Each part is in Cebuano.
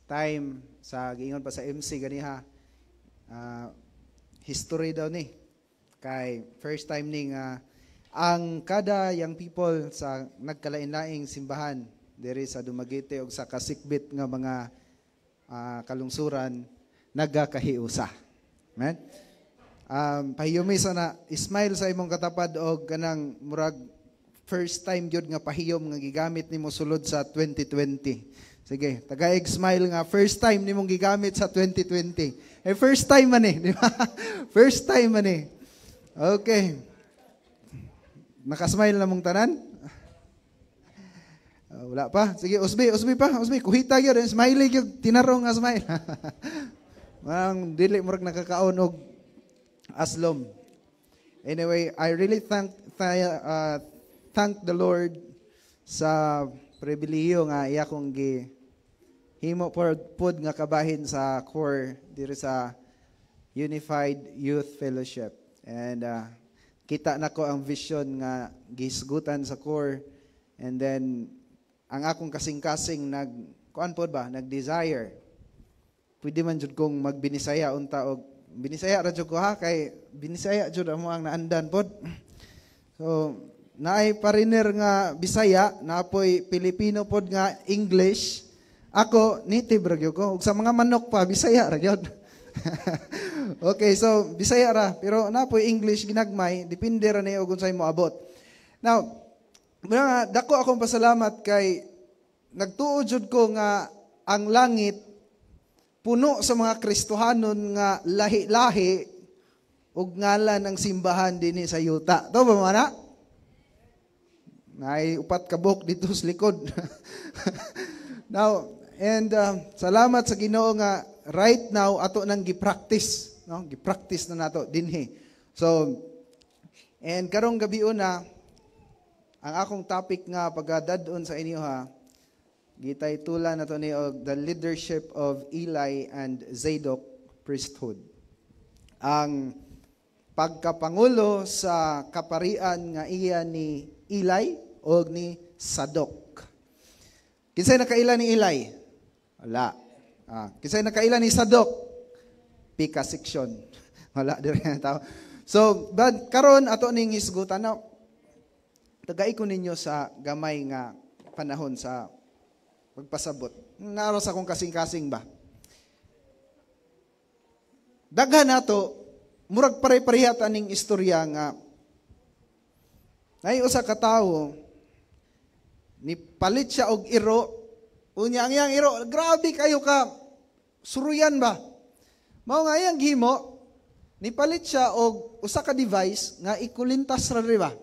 time sa giingon pa sa MC ganiha, history daw ni kay first time ni nga ang kada young people sa nagkalain-laing simbahan diri sa Dumaguete ug sa kasikbit nga mga kalungsuran nagakahiusa. Amen. Pahiyumi sa na, smile sa imong katapad og kanang murag first time gyud nga pahiyom nga gigamit nimo sulod sa 2020. Sige, tagaig smile nga first time nimong gigamit sa 2020. Eh, first time man eh, di ba? First time man eh. Okay. Nakasmile na mong tanan? Wala pa. Sige, usbi, usbi pa, usbi. Kuhita gyud, eh. Smiley gyud, tinarong nga smile. Mang dili murag nakakaon og aslom. Anyway, I really thank the Lord sa pribilehiyo nga iya kong gi himo pod nga kabahin sa core diri sa Unified Youth Fellowship. And kita nako ang vision nga gihisgutan sa core and then ang akong kasing-kasing nag kuan pod ba, nag-desire. Pwede man jud kong magbinisaya unta og binisaya ra jud ko ha, kay binisaya jud amo ang naandan pod. So naay pariner nga Bisaya, naapoy Pilipino pod nga English. Ako native ra gyud ko, ug sa mga manok pa Bisaya ra gyud. Okay, so Bisaya ra, pero napoy English ginagmay, depende ra niyo kung unsay mo abot. Now, mga dako akong pasalamat kay nagtuo jud ko nga ang langit puno sa mga Kristohanon nga lahi-lahi ug ngalan ng simbahan dinhi sa yuta. To ba mana? Naay upat ka buhok dito sa likod. Now, and salamat sa Ginoo nga right now ato nang gi-practice, no? Gi-practice na nato dinhi. So, and karong gabi una, ang akong topic nga pagadad-on sa inyo ha, gitaytulan nato ni og "The Leadership of Eli and Zadok Priesthood". Ang pagkapangulo sa kaparian nga iya ni Eli o ni Sadok. Kinsay nakaila ni Eli? Wala. Kinsay nakaila ni Sadok? Pika section. Wala diri nga tao. So, but karon ato ning hisgutan na tagay ko ninyo sa gamay nga panahon sa pagpasabot. Naro sa akong kasing-kasing ba? Daghan nato murag pare-pareha ning istorya nga nay usa ka tawo ni palit siya og iro, unya ang iyang iro grabe kayo ka suruyan ba. Mao nga iyang gihimo, ni palit siya og usa ka device nga ikulintas ra diri ba.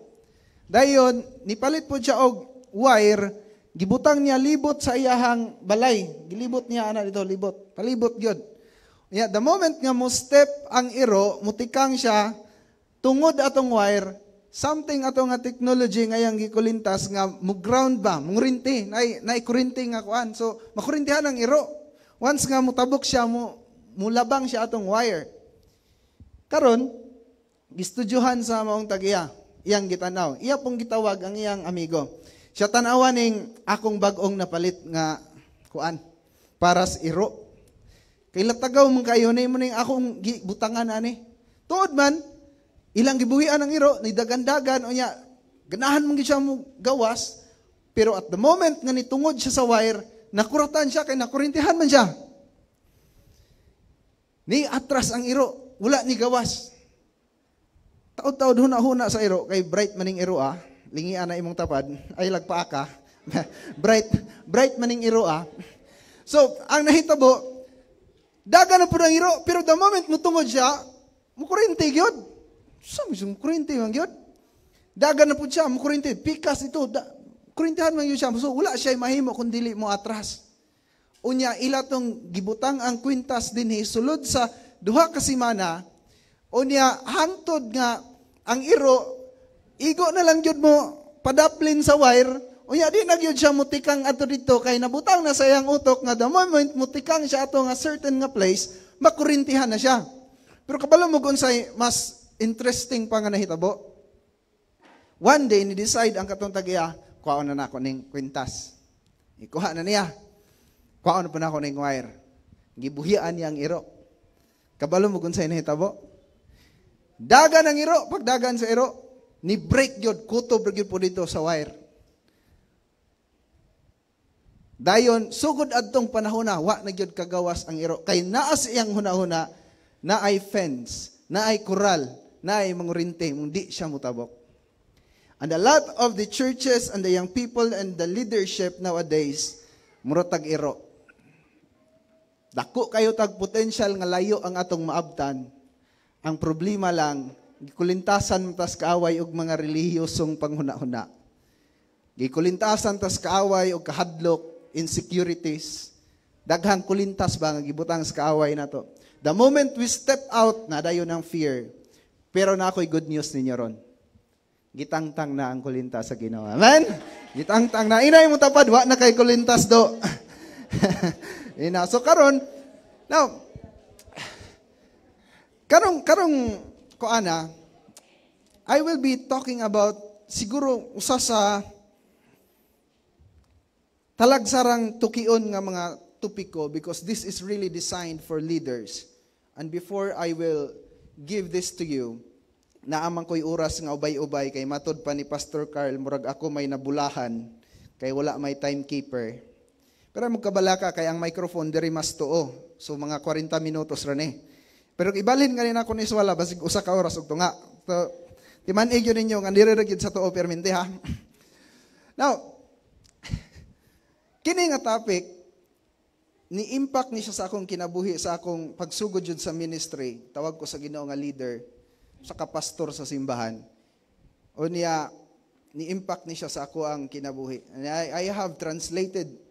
Dayon nipalit po siya og wire, gibutang niya libot sa iyahang balay, gilibot niya ana dito, libot palibot gyud. Yeah, the moment nga mo step ang iro, mutikang siya, tungod atong wire, something ato nga technology nga iyang gikulintas nga mo ground ba, mo kurinti, nay kurinti nga kuan. So, makurintihan ang iro. Once nga mutabok siya, mo mulabang siya atong wire. Karon, gistudyuhan sa maong tagiya, iyang gitanaw. Iya pong gitawag ang iyang amigo. Siya, "Tanawa ning akong bag-ong napalit nga kuan para sa iro. Kay latagaw man kayo ni mo ning akong butangan ani." Tuod man, ilang gibuhian ang iro, ni dagan-dagan, unya, ganahan man gyud siya mo gawas, pero at the moment nga nitungod siya sa wire, nakuratan siya kay nakurintihan man siya. Ni atras ang iro, wala ni gawas. Taod-taod huna-huna sa iro, kay bright maning iro ah, lingian na imong tapad, ay lagpaa ka, bright, bright maning iro ah. So, ang nahitabo, daga na po ng iro, pero the moment mutungod siya, mukurinti gyud. Sa mo mukurinti man gyud. Daga na po siya, mukurinti. Pikas ito, da, kurintihan man gyud siya. So, wala siya mahimo kung dili mo atras. Unya, ila tong gibutang ang kwintas dinhi sulod sa 2 ka semana. Unya, hangtod nga ang iro, igo na lang gyud mo padaplin sa wire. Unya, di na gyud siya mutikang ato dito kay nabutang na sa iyang utok nga the moment mutikang siya ato nga certain nga place, makurintihan na siya. Pero kabalo mo kung unsay mas interesting pa nga nahitabo? One day, ni-decide ang katong tagiya, "Kuha na nako ning kwintas." Ikuha na niya. Kuhaon pa nako ning wire. Gibuhian niya ang iro. Kabalo mo kung sa'y nahitabo? Dagan ang iro, pagdagan sa iro, ni break gyud, kutob gyud po dito sa wire. Dayon, sugod adtong panahon na, wa na gyud kagawas ang iro. Kay naa sa iyang hunahuna, naay fence, naay koral, naay mangurinte, di siya mutabok. And a lot of the churches and the young people and the leadership nowadays, mura tag iro. Dako kayo tag potential nga layo ang atong maabtan. Ang problema lang, gikulintasan tas kaaway og mga relihiyosong panghuna-huna. Gikulintasan tas kaaway og kahadlok, insecurities. Daghang kulintas ba nga gibutang sa kaaway nato. The moment we step out, na dayon ang fear. Pero na ako'y good news ninyo ron. Gitangtang na ang kulintas sa Ginoo. Amen? Gitangtang na. Inay mo tapad, wa na kay kulintas do. Ina. So karon, now, karong kuana, I will be talking about siguro usa sa talagsarang tukion nga mga topiko because this is really designed for leaders. And before I will give this to you, naamang ko'y oras nga ubay-ubay kay matod pa ni Pastor Carl, murag ako may nabulahan kay wala may timekeeper. Pero magkabala ka kay ang microphone diri mas tuo. So mga 40 minutos ra ni. Pero ibalhin ganin ako ni Swala basig usa ka oras ug tunga. So timan-ig yun ninyo nga diri ra gyud sa tuo permente ha. Now, kini nga topic ni impact ni siya sa akong kinabuhi, sa akong pagsugod jud sa ministry. Tawag ko sa Ginoo nga leader, sa kapastor sa simbahan. O niya, ni impact ni siya sa ako ang kinabuhi. And I have translated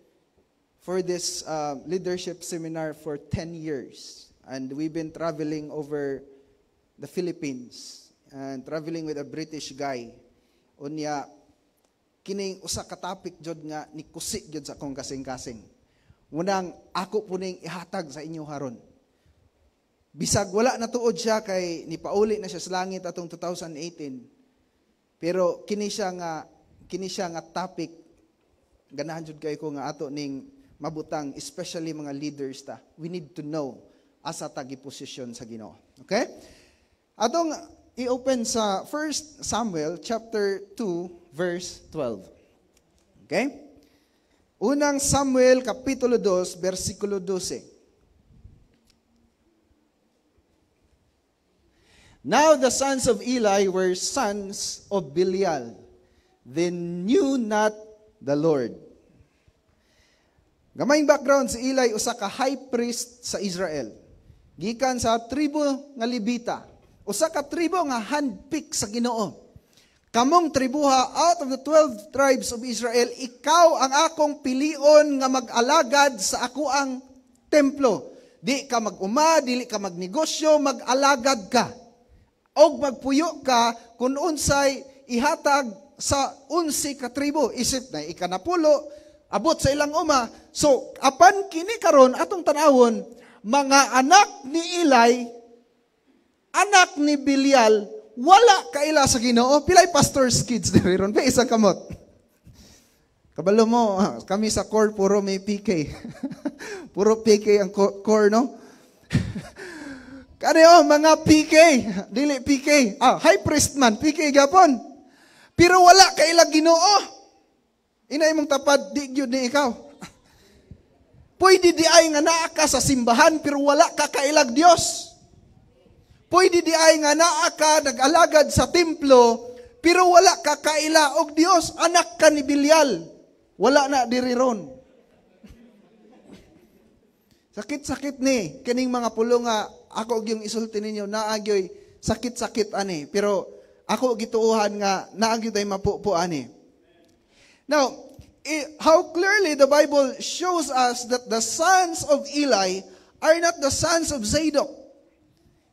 for this leadership seminar for 10 years. And we've been traveling over the Philippines and traveling with a British guy. Unya, kining usa ka topic jud nga ni kusi jud sa akong kasing-kasing. Unang ako po ning ihatag sa inyo haron. Bisag wala natuod siya kay nipauli na siya sa langit atong 2018. Pero kini siya nga topic ganahan jud kay ko nga ato ning mabutang, especially mga leaders ta. We need to know asa ta giposisyon sa Ginoo. Okay? Atong i-open sa 1 Samuel chapter 2 verse 12. Okay? Unang Samuel kapitulo 2 versikulo 12. Now the sons of Eli were sons of Belial. They knew not the Lord. Gamayng background, si Eli usa ka high priest sa Israel. Gikan sa tribo nga Levita. Usa ka tribo nga handpick sa Ginoo. Kamong tribuha, out of the 12 tribes of Israel, ikaw ang akong pilion nga mag-alagad sa ako ang templo. Di ka mag-uma, dili ka magnegosyo, mag-alagad ka. Og magpuyo ka kung unsay ihatag sa 11 ka tribo. Isip na ikanapulo, abot sa ilang uma. So, apan kini karon atong tanawon, mga anak ni Eli, anak ni Belial, wala kaila sa Ginoo. Pilay pastor's kids diri ron? Pa isa kamot. Kabalo mo, kami sa core puro may PK. Puro PK ang core, no? Kani oh, mga PK, dili PK. Ah, high priest man, PK gapon. Pero wala kaila Ginoo. Ina imong tapad, di gyud ni ikaw. Pwede di ay nga naa ka sa simbahan pero wala ka kailag Dios. Pwede di ay nga naa ka nag-alagad sa templo pero wala ka kaila og Dios. Anak ka ni Belial. Wala na diri ron. Sakit-sakit ni kining mga pulo nga ako gyung isulti ninyo, naa gyoy sakit-sakit ani, pero ako gituohan nga naa gyud ay mapupo ani. Now, how clearly the Bible shows us that the sons of Eli are not the sons of Zadok.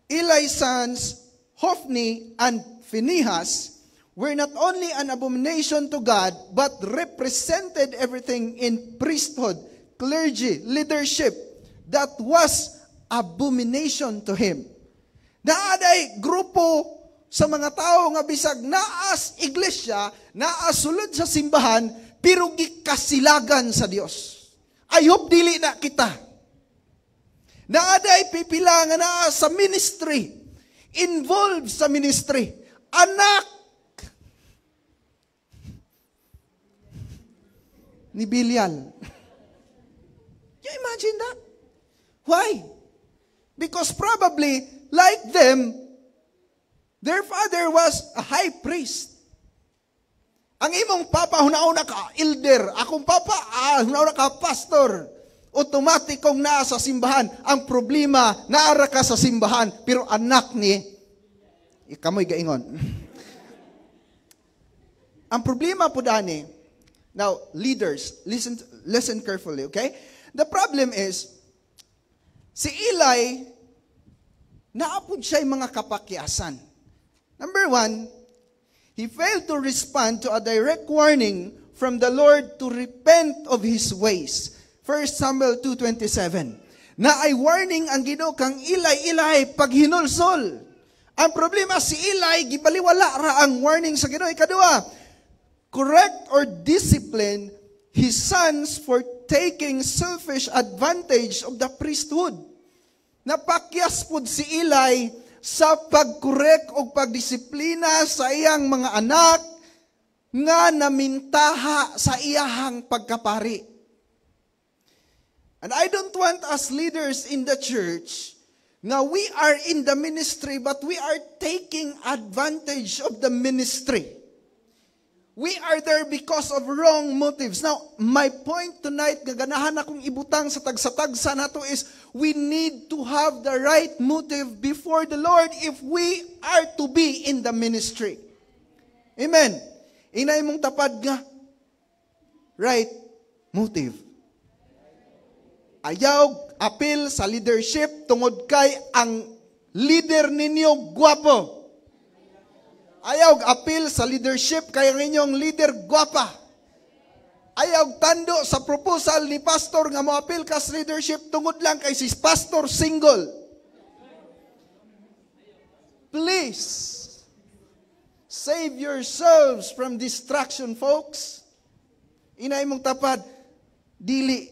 Eli's sons, Hophni and Phinehas, were not only an abomination to God, but represented everything in priesthood, clergy, leadership that was abomination to him. Naaday grupo sa mga tao nga bisag naas iglesia, naas sulod sa simbahan, pero gikasilagan sa Dios. I hope dili na kita. Naaday pipila nga naa sa ministry, involved sa ministry, anak ni Belial. You imagine that? Why? Because probably, like them, their father was a high priest. Ang imong papa, hunauna ka, elder. Akong papa, hunauna ka, pastor. Automatikong naa sa simbahan. Ang problema, naara ka sa simbahan, pero anak ni, ikamoy gaingon. Ang problema po dani, now, leaders, listen carefully, okay? The problem is, si Eli, naapod siya'y mga kapakyasan. Number one, he failed to respond to a direct warning from the Lord to repent of his ways. 1 Samuel 2:27. Na ay warning ang Ginoo kang Eli, Eli, paghinulsol. Ang problema si Eli, gibaliwala ra ang warning sa Ginoo. Ikaduha, correct or discipline his sons for taking selfish advantage of the priesthood. Napakyas pud si Eli sa pagkorek o pagdisiplina sa iyang mga anak nga namintaha sa iyahang pagkapari. And I don't want us leaders in the church nga we are in the ministry but we are taking advantage of the ministry. We are there because of wrong motives. Now, my point tonight, nga ganahan akong ibutang sa tagsa-tagsa nato is, we need to have the right motive before the Lord if we are to be in the ministry. Amen. Inay mong tapad nga, right motive. Ayaw apil sa leadership tungod kay ang leader ninyo gwapo. Ayaw apil sa leadership kay ang inyong leader gwapa. Ayaw tando sa proposal ni pastor nga moapil ka sa leadership tungod lang kay si pastor single. Please, save yourselves from distraction, folks. Inay mong tapad, dili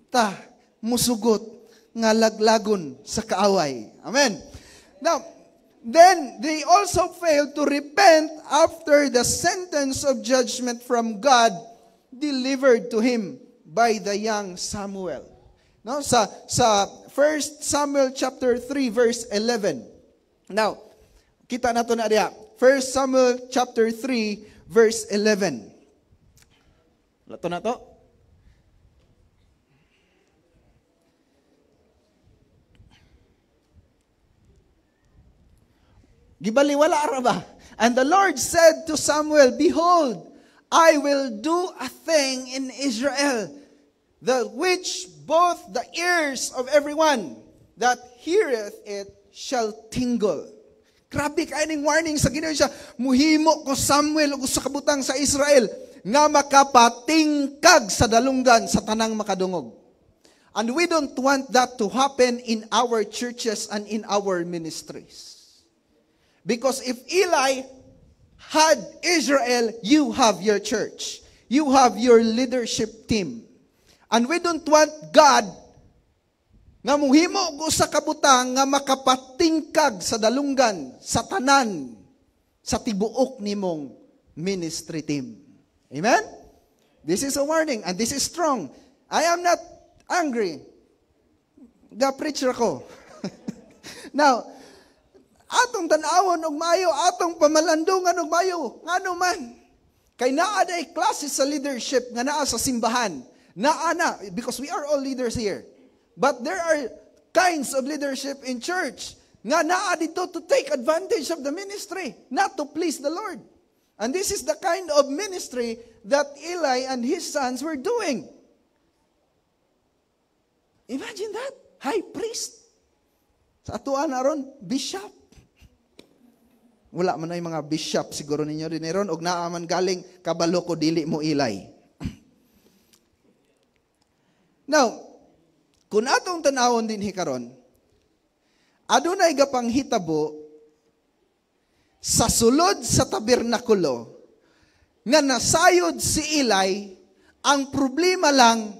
ta musugot nga laglagon sa kaaway. Amen. Now, then they also failed to repent after the sentence of judgment from God delivered to him by the young Samuel. No, sa 1 Samuel chapter 3 verse 11. Now, kita nato na diha. 1 Samuel chapter 3 verse 11. Lato na to. Gibaliwala ra ba? And the Lord said to Samuel, "Behold, I will do a thing in Israel, the which both the ears of everyone that heareth it shall tingle." Grabe kay ning warning sa Ginoo siya. Muhimo ko Samuel og usa ka butang sa Israel nga makapatingkag sa dalunggan sa tanang makadungog. And we don't want that to happen in our churches and in our ministries. Because if Eli had Israel, you have your church. You have your leadership team. And we don't want God nga muhimo og usa ka butang nga makapatingkag sa dalunggan, sa tanan, sa tibuok nimong ministry team. Amen? This is a warning and this is strong. I am not angry. Ga-preacher ko. Now, atong tan-awon og maayo, atong pamalandungan og maayo, ngano man. Kay naa day klase sa leadership nga naa sa simbahan. Naa na, because we are all leaders here. But there are kinds of leadership in church nga naa dito to take advantage of the ministry, not to please the Lord. And this is the kind of ministry that Eli and his sons were doing. Imagine that. High priest. Sa atuan aron, bishop. Wala man ay mga bishop siguro ninyo din ron og naa man galing kabalo ko dili mo Eli. Now, kung atong tan-awon dinhi karon, adunay gapanghitabo sa sulod sa tabernakulo nga nasayod si Eli. Ang problema lang,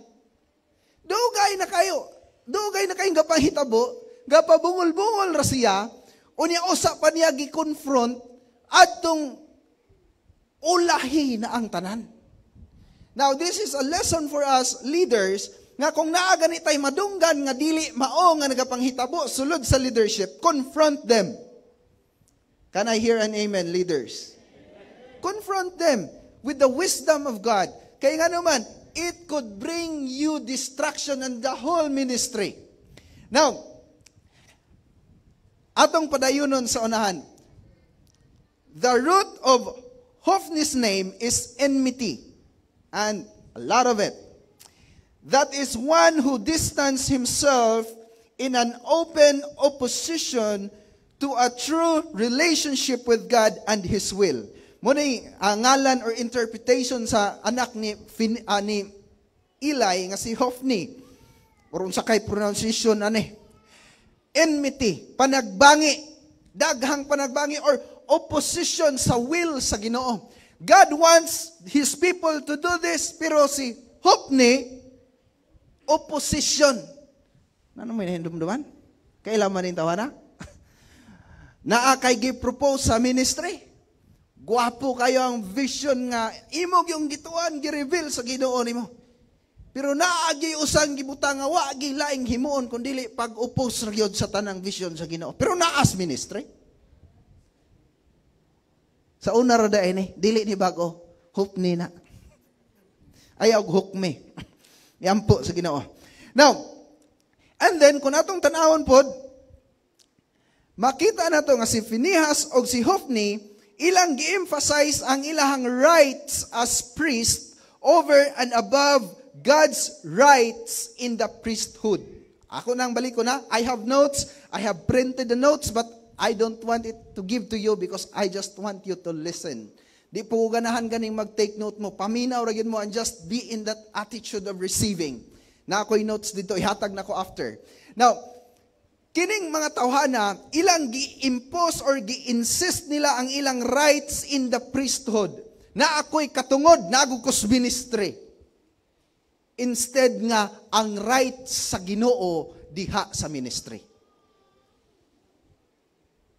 Dugay na kayo. Dugay na kayong gapahitabo, gapabungol-bungol ra siya, unya usa pa niya gi-confront adtong ulahi na ang tanan. Now, this is a lesson for us leaders nga kung naa gani tay madunggan nga dili mao nga nagapanghitabo sulod sa leadership, confront them. Can I hear an amen, leaders? Confront them with the wisdom of God. Kay nga naman, it could bring you destruction and the whole ministry. Now, atong padayunon sa unahan. The root of Hophni's name is enmity. And a lot of it. That is one who distanced himself in an open opposition to a true relationship with God and His will. Mao ni ang ngalan or interpretation sa anak ni Eli nga si Hophni. Or unsa kay pronunciation ani. Enmity, panagbangi, daghang panagbangi or opposition sa will sa Ginoo. God wants His people to do this, pero si Hophni, opposition. Ano may nahindumduman? Kailan man yung tawa na? Naa kay gi-propose sa ministry. Gwapo kayo ang vision nga imo yung gituan, gi-reveal sa Ginoo nimo. Pero naagi usang gibutang nga wa gi laing himuon kun dili pag-oppose ra gyud sa tanang vision sa Ginoo. Pero naas ministry. Sa una ra daay ni, dili ni bago, hope ni na. Ayaw hook me. Yampo sa Ginoo. Now, and then kung atong tan-awon pod, makita na to nga si Phinehas og si Hophni, ilang gi-emphasize ang ilahang rights as priest over and above God's rights in the priesthood. Ako nang balik ko na. I have notes. I have printed the notes, but I don't want it to give to you because I just want you to listen. Di po ko ganahan ganing mag-take note mo. Paminaw ra gyud mo and just be in that attitude of receiving. Na ako'y notes dito, ihatag na ko after. Now, kining mga tawhana, ilang gi-impose or gi-insist nila ang ilang rights in the priesthood. Na ako'y katungod, nagukos ministry. Instead nga, ang rights sa Ginoo diha sa ministry.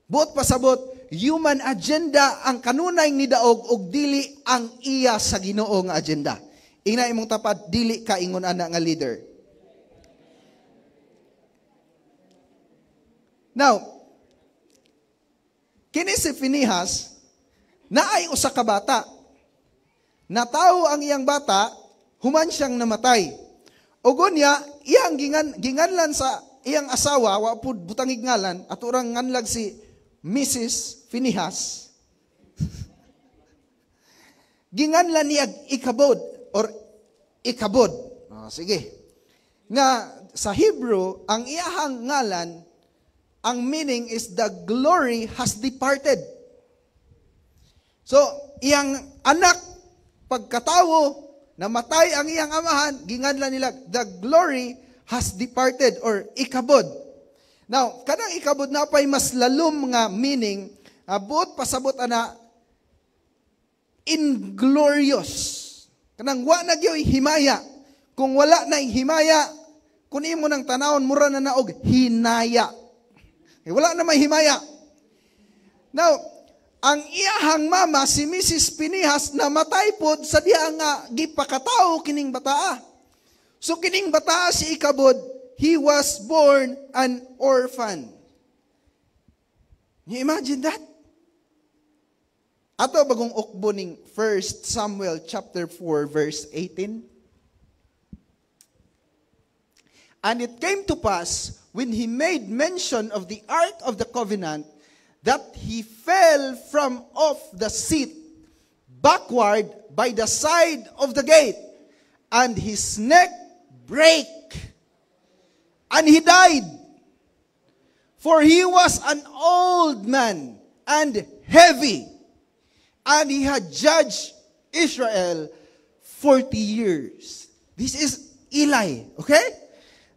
Buot pasabot, human agenda ang kanunay ni daog og dili ang iya sa Ginoo nga agenda. Ingna imong tapad, dili ka ingon ana nga leader. Now, kini si Phinehas, naay usa ka bata. Natawo ang iyang bata, human siyang namatay. Ug unya, iyang ginganlan sa iyang asawa, wa pud butangig ngalan, aturang nganlag si Mrs. Phinehas. Ginganlan niya Ikabod or Ikabod. Oh, sige. Nga sa Hebrew, ang iyahang ngalan, ang meaning is the glory has departed. So, iyang anak, pagkatawo, namatay ang iyang amahan, ginganlan nila, the glory has departed or Ikabod. Now, kanang Ikabod na pa'y mas lalom nga meaning, buot pasabot ana, inglorious. Kanang wa na gyoy himaya. Kung wala na himaya, kung imo nang tanawon, mura na naog hinaya. Eh, wala na may himaya. Now, ang iyahang mama, si Mrs. Phinehas, namatay pod sa diha nga gipakatao kining bataa. So kining bataa si Ikabod, he was born an orphan. Can you imagine that? Ato bagong ukbo ning 1 Samuel chapter 4 verse 18. And it came to pass, when he made mention of the Ark of the Covenant, that he fell from off the seat backward by the side of the gate, and his neck brake, and he died. For he was an old man and heavy, and he had judged Israel 40 years. This is Eli, okay?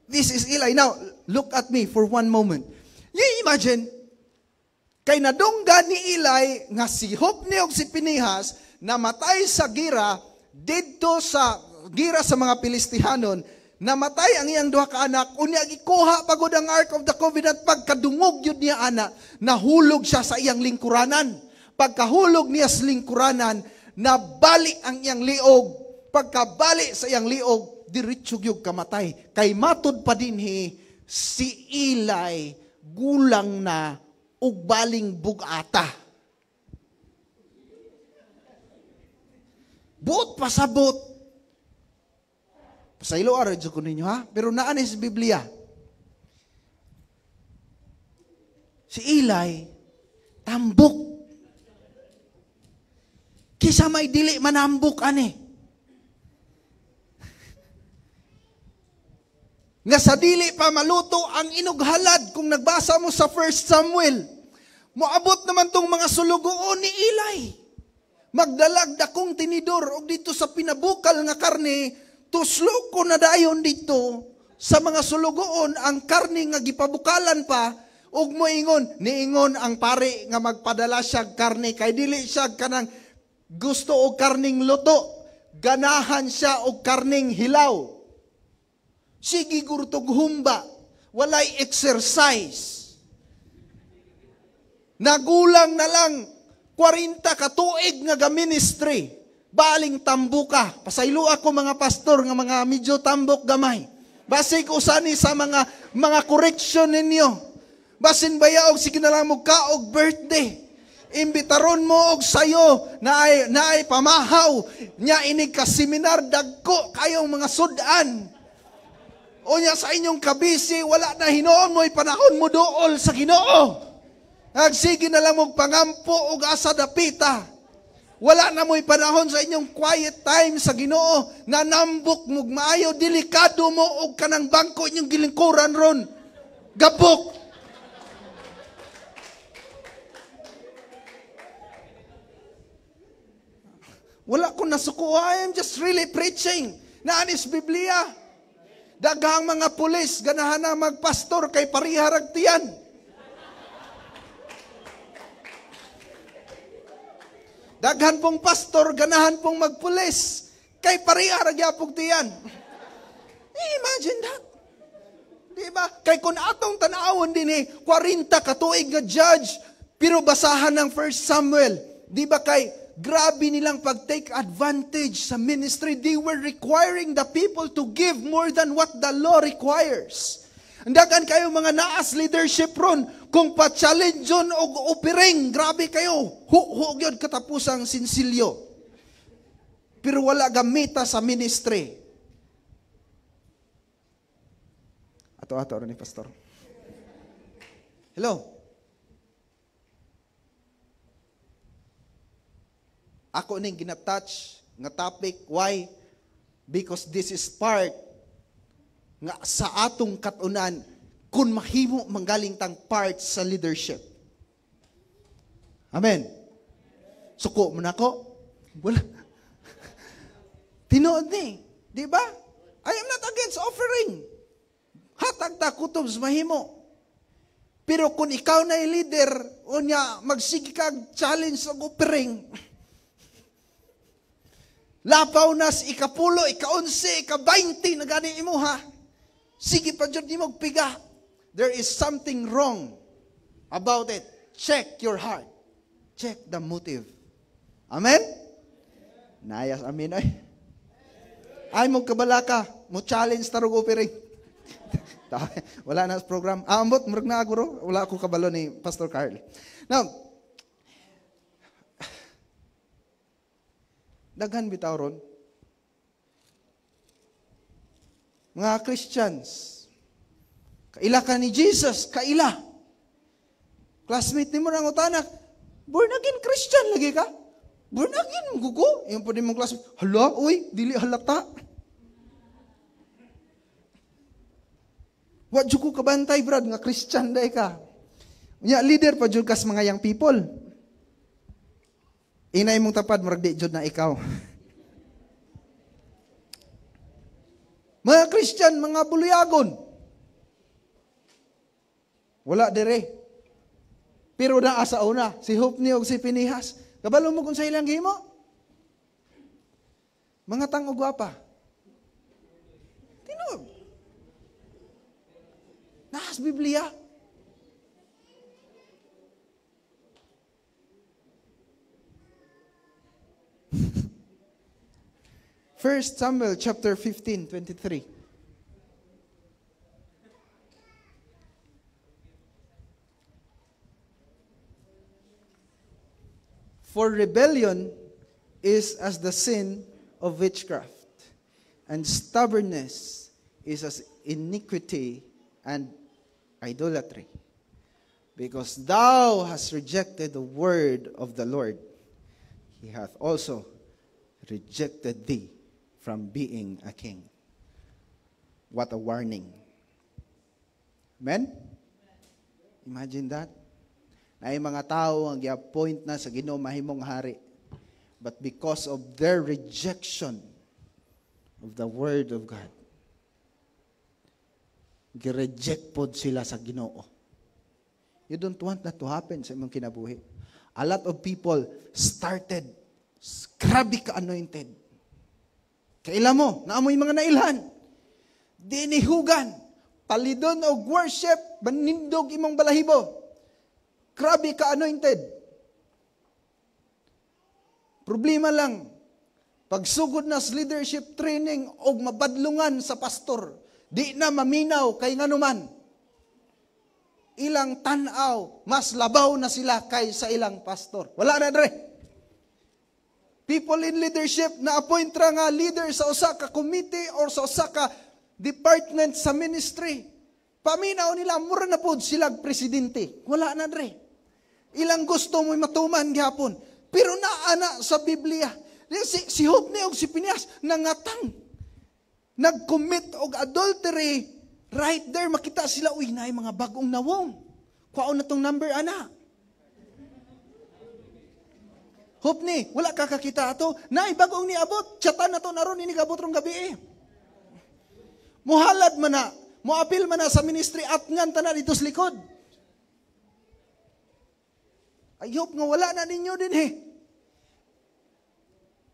This is Eli. Now, look at me for one moment. You imagine, kay nadunggan ni Eli nga si Hophni og si Phinehas namatay sa gira didto sa gira sa mga Pilistihanon, Namatay ang iyang duha ka anak, unya gikuha pagod ang Ark of the Covenant, pagkadungog yun niya ana, nahulog siya sa iyang lingkuranan. Pagkahulog niya sa lingkuranan, nabali ang iyang liog. Pagkabali sa iyang liog, diretso gyud kamatay. Kay matud pa dinhi si Eli gulang na ug baling bugata. Buot pasabot. Pasaylo ara jud ko ninyo ha, pero naa ni sa Biblia. Si Eli tambok. Kisa may dili manambok ani. Nga sa dili pa maluto ang inughalad kung nagbasa mo sa 1 Samuel. Moabot naman tong mga sulugoon ni Eli. Magdalag dakong tinidor og dito sa pinabukal nga karne, tuslo ko na dayon dito sa mga sulugoon ang karne nga gipabukalan pa ug moingon, niingon ang pare nga magpadala siya karne kay dili siya kanang gusto og karning luto, ganahan siya og karning hilaw. Sige gurtog humba, walay exercise. Nagulang na lang 40 ka tuig nga ga-ministry. Baling tambuka. Pasaylo ako mga pastor nga mga medyo tambok gamay. Basig usani sa mga correction ninyo. Basin baya og sige na lang mo kaog birthday. Imbitaron mo og sayo na ay pamahaw nya inig ka seminar dagko kayong mga sudan. O nya sa inyong kabisi wala na hinuon mo panahon mo dool sa Ginoo. Agsige na lang og pangampo og asa dapita. Wala na mo'y panahon sa inyong quiet time sa Ginoo. Nanambok mo maayo, delikado mo og kanang bangko inyong gilingkuran ron. Gabok. Wala ko nasuko. I am just really preaching. Naanis Biblia. Daghang mga pulis, ganahan na magpastor kay pariharag tiyan. Daghan pong pastor, ganahan pong magpulis kay pariharag yapog tiyan. Imagine that. Di ba? Kay kung atong tanawon din 40 katuig nga judge, pero basahan ng 1 Samuel. Di ba kay grabe nilang pag-take advantage sa ministry. They were requiring the people to give more than what the law requires. Andagan kayo mga naas leadership ron. Kung pa-challenge yun o opiring, grabe kayo. Hu-hu yun katapusang sinsilyo. Pero wala gamita sa ministry. Ato-ato rin ni Pastor. Hello? Ako ning ginatouch nga topic. Why? Because this is part nga sa atong katunan kung mahimo manggaling tang part sa leadership. Amen. Suko mo na ko? Wala. Tinuod ni. Di ba? I am not against offering. Hatag ta kutob sa mahimo. Pero kung ikaw na leader, unya magsige kag challenge sa offering. Lapaw nas 10, 11, 20 na gani imo ha. Sige pa jud nimo piga. There is something wrong about it. Check your heart. Check the motive. Amen? Nayas amin ay. Ay mo kabalaka, mo challenge tarog offering. Wala na program. Ambot murag na aguro, wala ako kabalo ni Pastor Carl. Now, daghan bitaw ron. Mga Christians, kaila ka ni Jesus, kaila. Classmate nimo nang utanak, born again Christian lagi ka? Born again gugo. Yung po din mong classmate, hala, uy, dili halata. Wa jud ko kabantay brad nga Christian day ka. Nya leader pa jud kas mga young people. Inay mong tapad, murag di jud na ikaw. Mga Christian, mga buluyagon. Wala dire. Pero naa sa una, si Hopni og si Pinihas. Kabalo mo kung sa ilang gihimo? Mga tang-o gwapa. Tinuod. sa Biblia. First Samuel chapter 15:23. For rebellion is as the sin of witchcraft, and stubbornness is as iniquity and idolatry. Because thou hast rejected the word of the Lord, he hath also rejected thee from being a king. What a warning. Amen? Imagine that. Naay mga tao ang gi-appoint na sa Ginoo mahimong hari. But because of their rejection of the word of God, gi-reject pod sila sa Ginoo. You don't want that to happen sa imong kinabuhi. A lot of people started grabe ka anointed. Kaila mo, naamoy mga nailhan. Dinihugan, palidon og worship, banindog imong balahibo. Grabe ka anointed. Problema lang, pagsugod na sa leadership training og mabadlungan sa pastor, di na maminaw kay nganuman. Ilang tan-aw, mas labaw na sila kay sa ilang pastor. Wala na dre. People in leadership na appoint ra nga leader sa usa ka committee or sa usa ka department sa ministry. Paminaw nila, mura na pod sila presidente. Wala na dre. Ilang gusto mo'y matuman gihapon. Pero naa na sa Biblia. Si Hofni og si Phinehas nangatang. Nag-commit og adultery right there. Makita sila, uy, naay mga bagong nawong. Kuwaon na tong number, ana. Hofni, wala ka kakita ato. Naay bagong niabot. Chatan na to naron ini gabot rong gabi eh. Muhalad man na, muapil man na sa ministry at ngan tanan dito sa likod. I hope nga wala na ninyo din eh.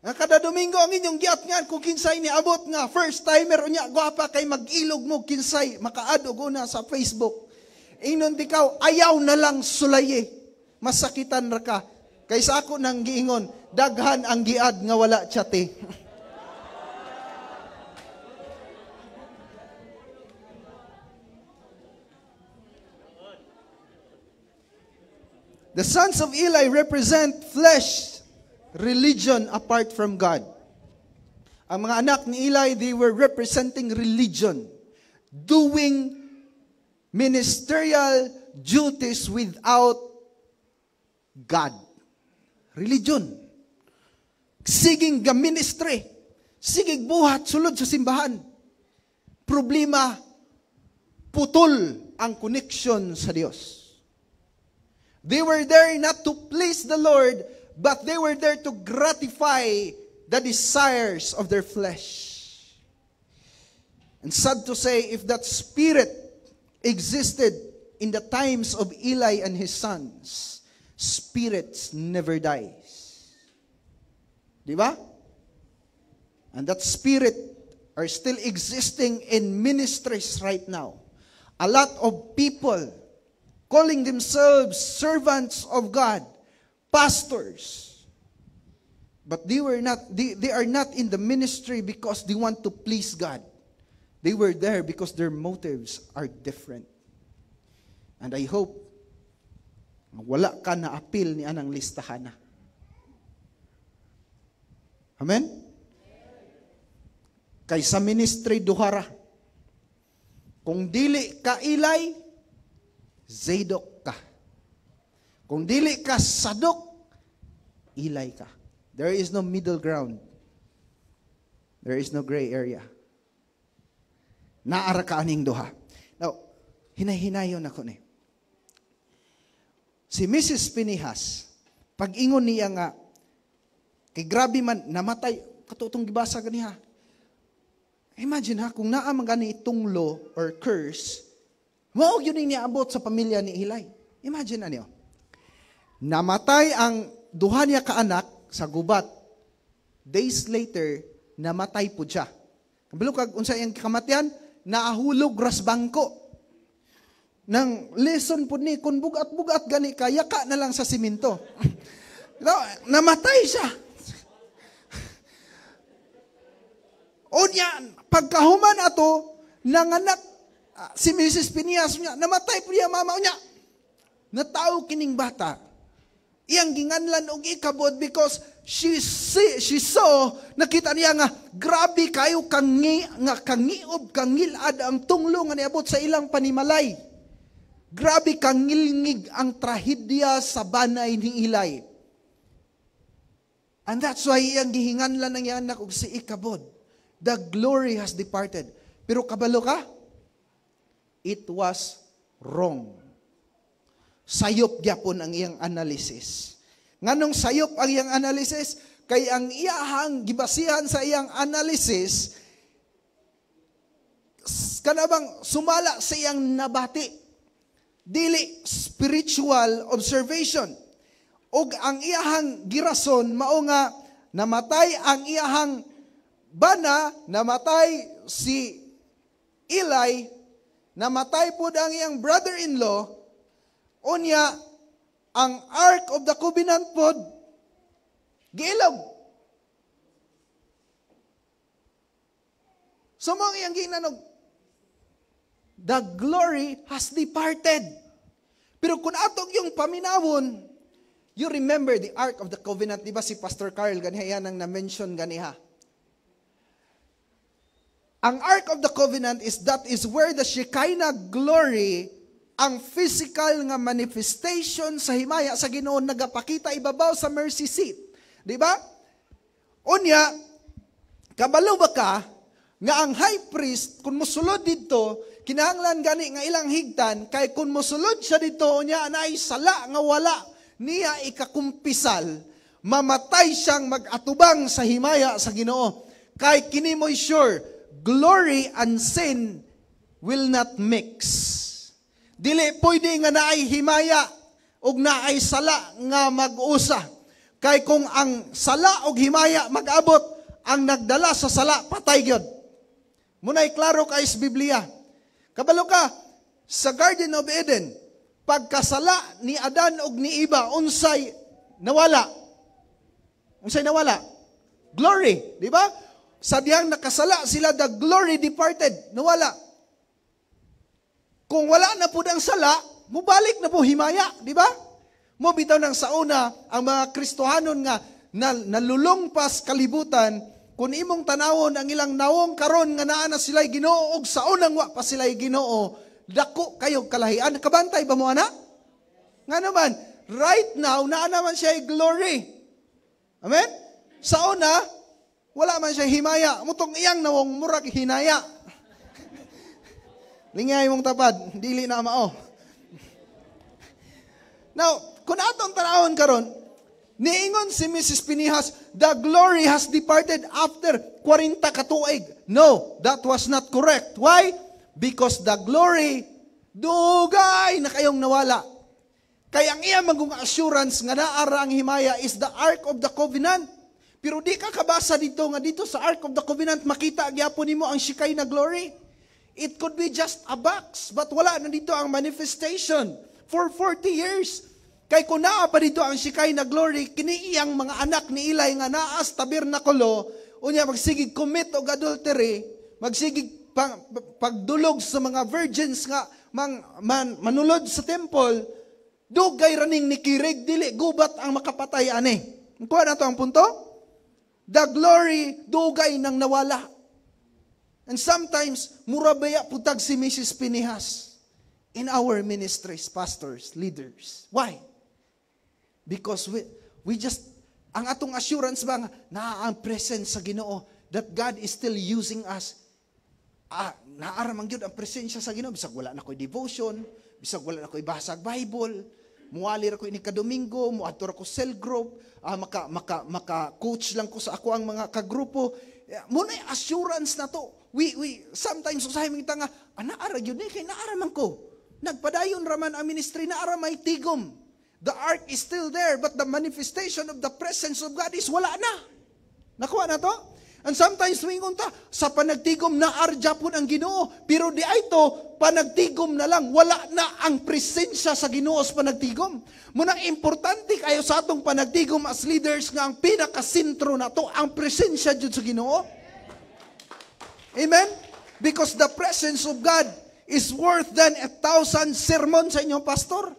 Nga kada Domingo ang inyong giat ngan kung kinsay niabot nga first timer unya gwapa kay mag-ilog mo kinsay makaad og una sa Facebook. Ingnon di kaw ayaw na lang sulayi. Masakitan ra ka. Kaysa ako nang giingon, daghan ang giad nga wala chate. The sons of Eli represent flesh, religion apart from God. Ang mga anak ni Eli, they were representing religion, doing ministerial duties without God. Religion. Siging ga ministry. Siging buhat sulod sa simbahan. Problema, putol ang connection sa Dios. They were there not to please the Lord, but they were there to gratify the desires of their flesh. And sad to say, if that spirit existed in the times of Eli and his sons, spirits never dies. Di ba? And that spirit are still existing in ministries right now. A lot of people calling themselves servants of God, pastors, but they are not in the ministry because they want to please God. They were there because their motives are different. And I hope wala ka na apil ni anang listahan na. Amen? Kay sa ministry duhara. Kung dili ka Eli, Zadok ka. Kung dili ka Sadok, Eli ka. There is no middle ground. There is no gray area. Naara ka aning duha. Now, hinay-hinayon ako ni. Si Mrs. Pinehas, pag-ingon niya nga, kay grabe man, namatay, katutong gibasa ganiha. Imagine ha, kung naa man gani itong law or curse, mao gyud ni niabot sa pamilya ni Eli. Imagine ani. Namatay ang duha niya ka anak sa gubat. Days later, namatay po siya. Kabalo kag unsa iyang kamatayan? Naahulog ras bangko. Nang lesson po ni, kung bugat-bugat gani ka, yaka na lang sa simento. No, namatay siya. Unya, pagkahuman ato, nanganak si Mrs. Pinias niya, namatay po niya mama niya. Natao kining bata. Iyang ginganlan og Ikabod because she saw, nakita niya nga grabe kayo kangi nga kangiob kangilad ang tunglo nga niabot sa ilang panimalay. Grabe kangilngig ang trahedya sa banay ni Eli. And that's why iyang gihinganlan ng iyang anak og si Ikabod. The glory has departed. Pero kabalo ka? It was wrong. Sayop gyapon ang iyang analysis. Nganong sayop ang iyang analysis? Kay ang iyahang gibasihan sa iyang analysis, kanabang sumala sa iyang nabati. Dili spiritual observation. Og ang iyahang girason mao nga namatay ang iyahang bana, namatay si Eli, namatay pud ang iyang brother-in-law, unya ang Ark of the Covenant pod giilog. So mao ang iyang ginanog, the glory has departed. Pero kung atong yung paminawon, you remember the Ark of the Covenant, di ba si Pastor Carl ganiha yan ang na-mention ganiha. Ang Ark of the Covenant is that is where the Shekinah glory, ang physical nga manifestation sa himaya sa Ginoo nagapakita ibabaw sa mercy seat. Di ba? Unya, kabalo ba ka nga ang high priest kung mosulod didto, kinahanglan gani nga ilang higtan, kay kung mosulod siya didto unya naay sala nga wala niya ikakumpisal, mamatay siyang mag-atubang sa himaya sa Ginoo. Kay kini mo'y sure, glory and sin will not mix. Dili pwede nga naay himaya ug naay sala nga mag-usa. Kay kung ang sala ug himaya mag-abot, ang nagdala sa sala patay gyud. Muna'y klaro kay sa Biblia. Kabalo ka, sa Garden of Eden, pagkasala ni Adan ug ni Eva, unsay nawala? Unsay nawala? Glory, di ba? Sa diyang nakasala sila, the glory departed, nawala. Kung wala na po ang sala, mubalik na po himaya, di ba? Mubitaw ng sauna ang mga Kristohanon nga nalulong pas kalibutan, kung imong tanawon ang ilang nawong karon nga naa na sila'y Ginoo og saunang wa pa sila'y Ginoo, dako kayo kalahian. Kabantay ba mo ana? Nga naman, right now naa naman siya glory. Amen? Sauna wala man siya himaya. Mutong iyang nawong murag hinaya. Lingay mong tapad, dili na mao. Now, kung atong tanawon karon, niingon si Mrs. Pinihas, the glory has departed after 40 katuig. No, that was not correct. Why? Because the glory, dugay na kayong nawala. Kaya ang iya magong assurance nga naara ang himaya is the Ark of the Covenant. Pero di ka kabasa dito nga dito sa Ark of the Covenant makita gyapon nimo ang Shekinah glory. It could be just a box, but wala na dito ang manifestation for 40 years. Kay kung naa pa dito ang Shekinah glory, kini iyang mga anak ni Eli nga naa sa tabernakulo, unya magsigig commit og adultery, magsigig pagdulog sa mga virgins nga manulod sa temple, dugay raning nikirig, dili gubat ang makapatay ani. Kuha na to ang punto? The glory dugay nang nawala. And sometimes, murabaya putag si Mrs. Pinihas in our ministries, pastors, leaders. Why? Because we just, ang atong assurance ba nga, naa ang presence sa Ginoo, that God is still using us. Naara man gyud ang presensya sa Ginoo, bisag wala na ko'y devotion, bisag wala na ko'y basag Bible, muwali ra ko ini kadomingo, muadto ra ko cell group, maka coach lang ko sa ako ang mga kagrupo. Muna assurance na to. We sometimes usahay kita nga, naara gyud ni kay naara man ko. Nagpadayon raman ang ministry, naara may tigom. The ark is still there, but the manifestation of the presence of God is wala na. Nakuha na to? And sometimes tuwingon ta, sa panagtigom naar japon ang Ginoo, pero di ay to panagtigom na lang, wala na ang presensya sa Ginoo sa panagtigom. Munang importante kayo sa atong panagtigom as leaders nga ang pinakasentro na to ang presensya jud sa Ginoo. Amen? Because the presence of God is worth than 1,000 sermon sa inyong pastor.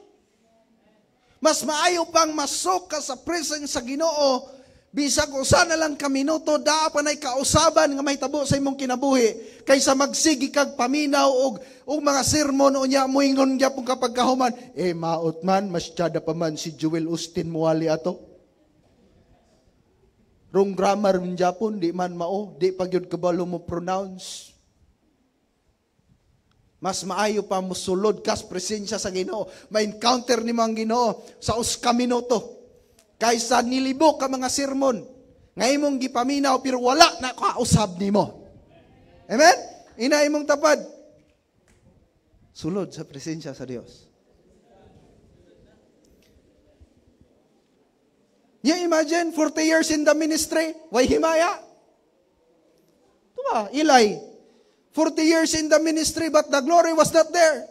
Mas maayo pang masok ka sa presence sa Ginoo bisag usa na lang ka minuto, daa pa na'y kausaban nga mahitabo sa imong kinabuhi kaysa magsigi kag paminaw og mga sermon unya moingon gyapon kapag kahuman, eh maot man masyada pa man si Joel Osteen muwali ato. Wrong grammar man gyapon, di man mao, di pa gyud kabalo mo pronounce. Mas maayo pa mosulod kas presensya sa Ginoo, ma-encounter nimo ang Ginoo sa usa ka minuto kaysa nilibok ka mga sermon nga imong gipaminaw pero wala na kausab nimo. Amen? Ina imong tapad. Sulod sa presensya sa Dios. You imagine 40 years in the ministry, way himaya? Ito ba, Eli, 40 years in the ministry but the glory was not there.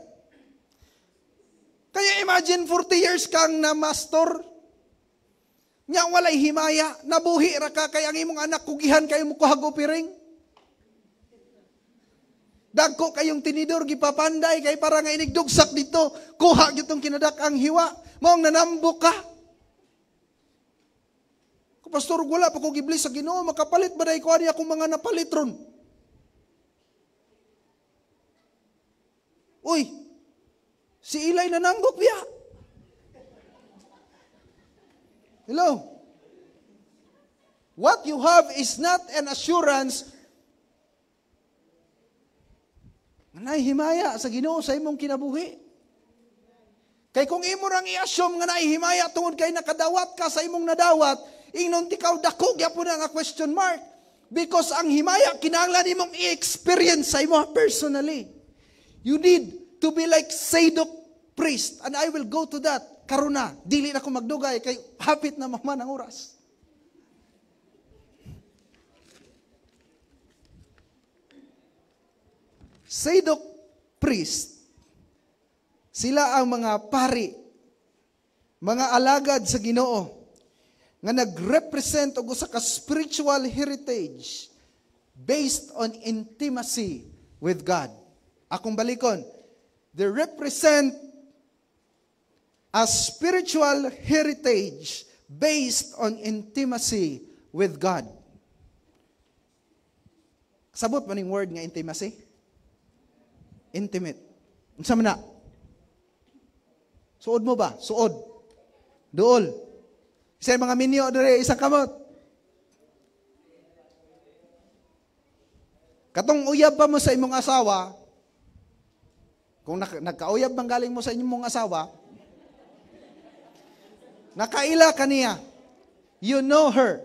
Kaya imagine 40 years kang na master, nya walay himaya, nabuhi ra ka kay ang imong anak kugihan kayo mo kuhag opiring. Dagko kayong tinidor gipapanday kay para nga inigdugsak dito, kuha gyud tong kinadak-ang hiwa, maong nanambok ka. Ko pastor, wala pa ko giblis sa Ginoo, makapalit ba dai ko ani akong mga napalit ron? Uy, si Eli nanambok biya. Hello? What you have is not an assurance nga naihimaya sa Ginoo sa imong kinabuhi. Kay kung imo rang i-assume nga naihimaya tungod kay nakadawat ka sa imong nadawat, ingnon tikaw dako gyapon nga question mark. Because ang himaya kinahanglan imong i-experience sa imo personally. You need to be like Zadok priest, and I will go to that. Karon na, dili na ko magdugay kay hapit na maman ang oras. Zadok priest, sila ang mga pari, mga alagad sa Ginoo nga nagrepresent og usa ka spiritual heritage based on intimacy with God. Akong balikon, they represent a spiritual heritage based on intimacy with God. Sabot man ning word nga intimacy? Intimate. Unsa man na? Suod mo ba? Suod. Duol. Isa mga minyo dire isang kamot. Katong uyab pa mo sa imong asawa, kung nagkauyab man galing mo sa inyong asawa, nakaila ka niya. You know her.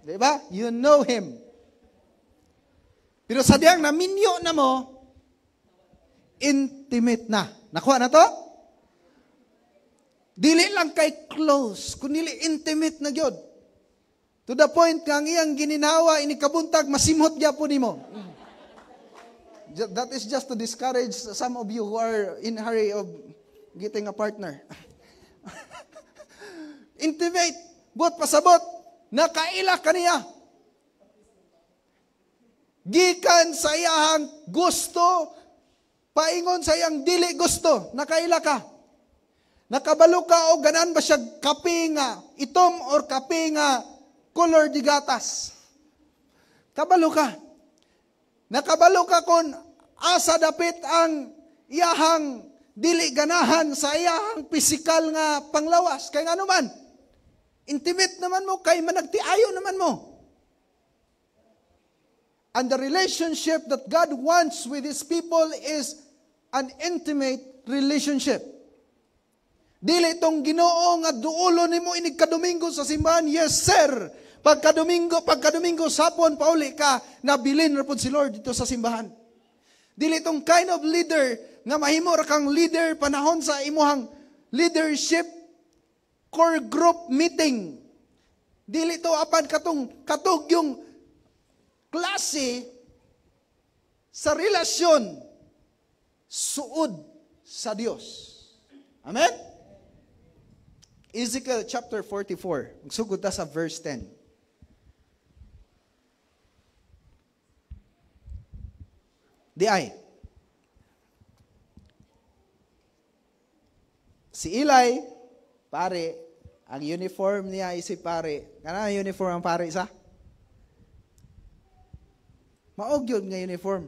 Di ba? You know him. Pero sa diyang naminyo na mo, intimate na. Nakuha na to? Dili lang kay close, kundi intimate na gyud. To the point nga ang iyang gininawa, inikabuntag, masimhot gyapon nimo. That is just to discourage some of you who are in hurry of getting a partner. Intimate, buot pasabot, nakaila kaniya. Gikan sa iyang gusto, paingon sa iyang dili gusto, nakaila ka. Nakabalo ka o ganan ba siya kape nga itom or kape nga color di gatas. Kabalo ka. Nakabalo ka kung asa dapit ang iyahang dili ganahan sa iyahang pisikal nga panglawas. Kaya nga naman, intimate naman mo, kay managtiayo naman mo. And the relationship that God wants with His people is an intimate relationship. Dili itong Ginoo nga duolo nimo inig kadomingo sa simbahan. Yes, sir. Pagkadomingo sapon pauli ka, nabilin ra pud si Lord dito sa simbahan. Dili itong kind of leader nga mahimo ra kang leader panahon sa imuhang leadership core group meeting. Dili to apan katong katug yung Klase sa relasyon suod sa Dios. Amen? Ezekiel chapter 44. Magsugod ta sa verse 10. Di ay. Si Eli, pare, ang uniform niya ay si pare. Kana ang uniform ang pare sa? Maog yun nga uniform.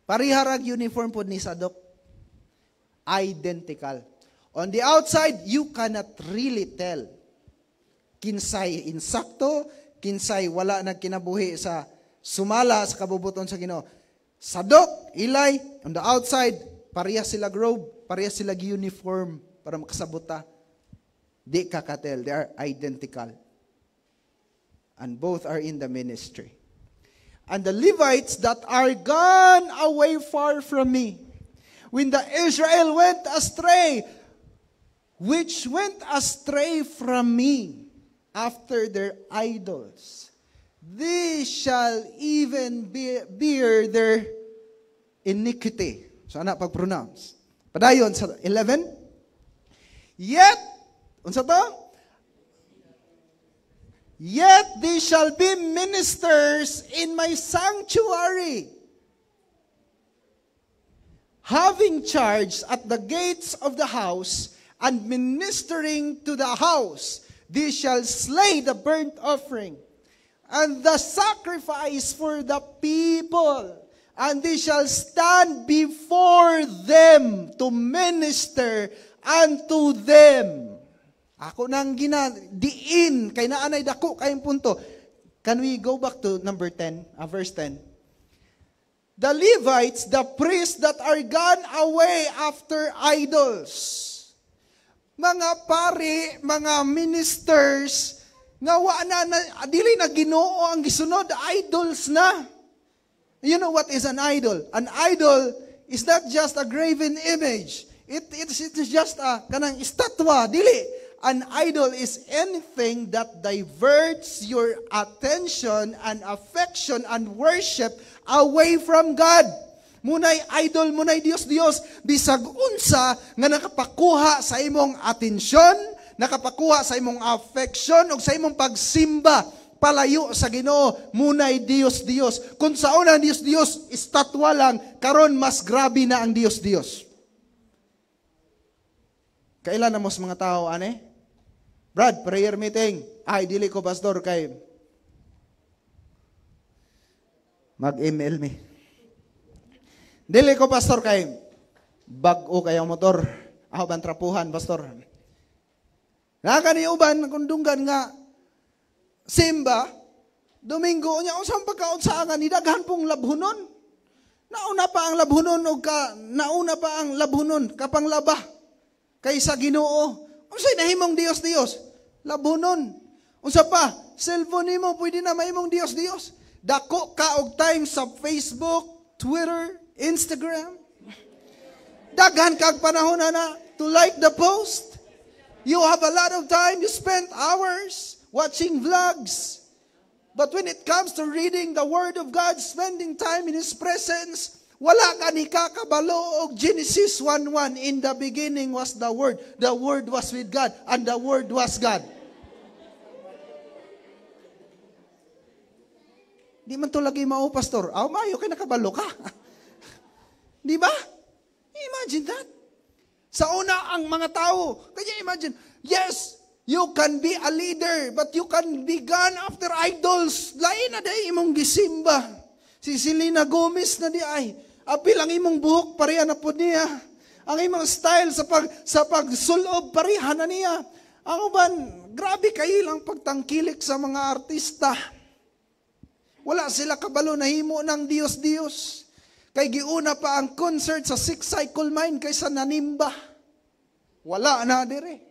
Pariharag uniform po ni Sadok. Identical. On the outside, you cannot really tell. Kinsay insakto, kinsay wala nagkinabuhi sa sumala sa kabubuton sa Ginoo. Sadok, Eli, on the outside, pareha sila robe, pareha sila uniform para makasabot ta. Di ka katel, they are identical. And both are in the ministry. And the Levites that are gone away far from me, when the Israel went astray, which went astray from me after their idols, they shall even bear their iniquity. So, ana pag-pronounce. Padayon sa 11. Yet, unsa to? Yet they shall be ministers in my sanctuary, having charge at the gates of the house and ministering to the house. They shall slay the burnt offering and the sacrifice for the people, and they shall stand before them to minister unto them. Ako nang gina diin kay naanay dako kayong punto. Can we go back to number 10, verse 10? The Levites, the priests that are gone away after idols. Mga pari, mga ministers, nga wa na, dili na Ginoo ang gisunod, idols na. You know what is an idol? An idol is not just a graven image. It is just a kanang estatwa, dili. An idol is anything that diverts your attention and affection and worship away from God. Munay idol, munay Dios Dios, bisag unsa nga nakapakuha sa imong atensyon, nakapakuha sa imong affection ug sa imong pagsimba palayo sa Ginoo, munay Dios Dios. Kung sa una Dios Dios estatwa lang, karon mas grabe na ang Dios Dios. Kailan na mos mga tao ane? Brad, prayer meeting. Ay, dili ko pastor kay mag-email me. Dili ko pastor kay bag-o kayo motor. Ako bang trapuhan, pastor? Nakani uban kundunggan nga simba Domingo nya unsang pagkaunsa ni daghan pong labhunon. Nauna pa ang labhunon og ka nauna pa ang labhunon kapang laba kaysa Ginoo. Unsay nahimong Dios Dios? Labhunon. Unsa pa? Cellphone nimo pwede na mahimong Dios Dios. Dako ka og time sa Facebook, Twitter, Instagram. Daghan kag panahon na to like the post. You have a lot of time. You spend hours watching vlogs. But when it comes to reading the Word of God, spending time in His presence, wala ka ni kakabalo og Genesis 1:1. In the beginning was the Word. The Word was with God, and the Word was God. Di man to lagi mao, pastor. Aw, mayo kay nakabalo ka. Di ba? Imagine that. Sa una, ang mga tao, kaya imagine, yes, you can be a leader, but you can be gone after idols. Lain na day imong gisimba. Si Selena Gomez na di ay. Apil ang imong buhok, pareha na po niya. Ang imong style sa pagsulob, pareha na niya. Ang uban, grabe kayo lang pagtangkilik sa mga artista. Wala sila kabalo na himo ng Diyos-Diyos. Kay giuna pa ang concert sa Six Cycle Mine kaysa nanimba. Wala na dire.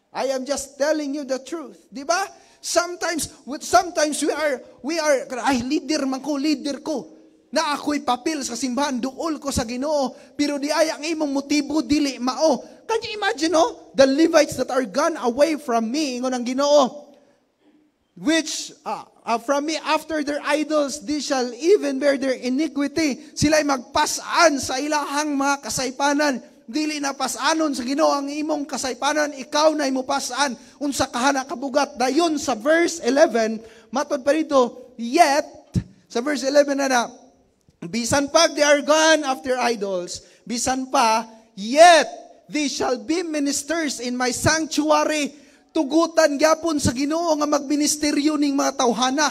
I am just telling you the truth. Di ba? Sometimes we are, ay, leader man ko, leader ko. Na ako'y papel sa simbahan, duol ko sa Ginoo, pero di ay ang imong motibo dili mao. Can you imagine, no? The Levites that are gone away from me, ingon ang Ginoo. Which from me after their idols, they shall even bear their iniquity. Sila'y magpasan sa ilahang mga kasaypanan. Dili na pasanon sa Ginoo ang imong kasaypanan, ikaw na imo pasan unsa kahana kabugat. Dayon sa verse 11, matod pa dito, yet sa verse 11 na, bisan pa they are gone after idols, bisan pa, yet they shall be ministers in my sanctuary. Tugutan gyapon sa Ginoo nga magministeryo ning mga tawhana.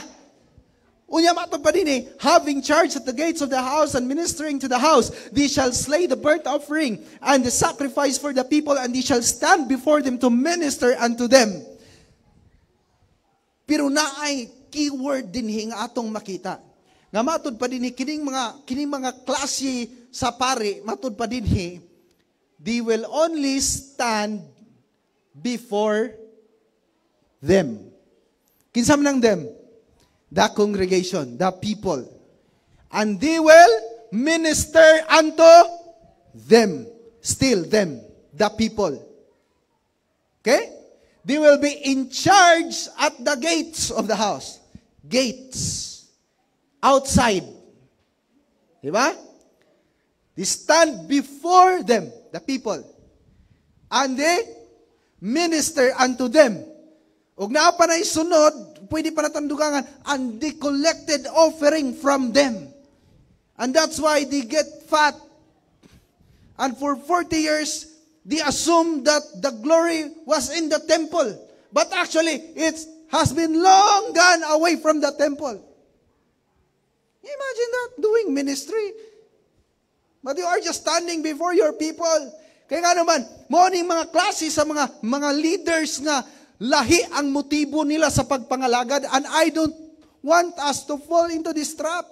Unya matod pa din eh, having charge at the gates of the house and ministering to the house, they shall slay the burnt offering and the sacrifice for the people, and they shall stand before them to minister unto them. Pero naay keyword din nga atong makita. Nga matod pa din kining mga klase sa pari, matod pa din, they will only stand before them. Kinsa man ang them? The congregation, the people. And they will minister unto them. Still them, the people. Okay? They will be in charge at the gates of the house. Gates. Outside. Diba? They stand before them, the people. And they minister unto them. Ug naa pa na sunod, pwede pa natong dugangan, and they collected offering from them. And that's why they get fat. And for 40 years, they assumed that the glory was in the temple. But actually, it has been long gone away from the temple. Imagine that, doing ministry. But you are just standing before your people. Kaya nga naman, mo ning mga klase sa mga leaders nga lahi ang motibo nila sa pagpangalagad, and I don't want us to fall into this trap.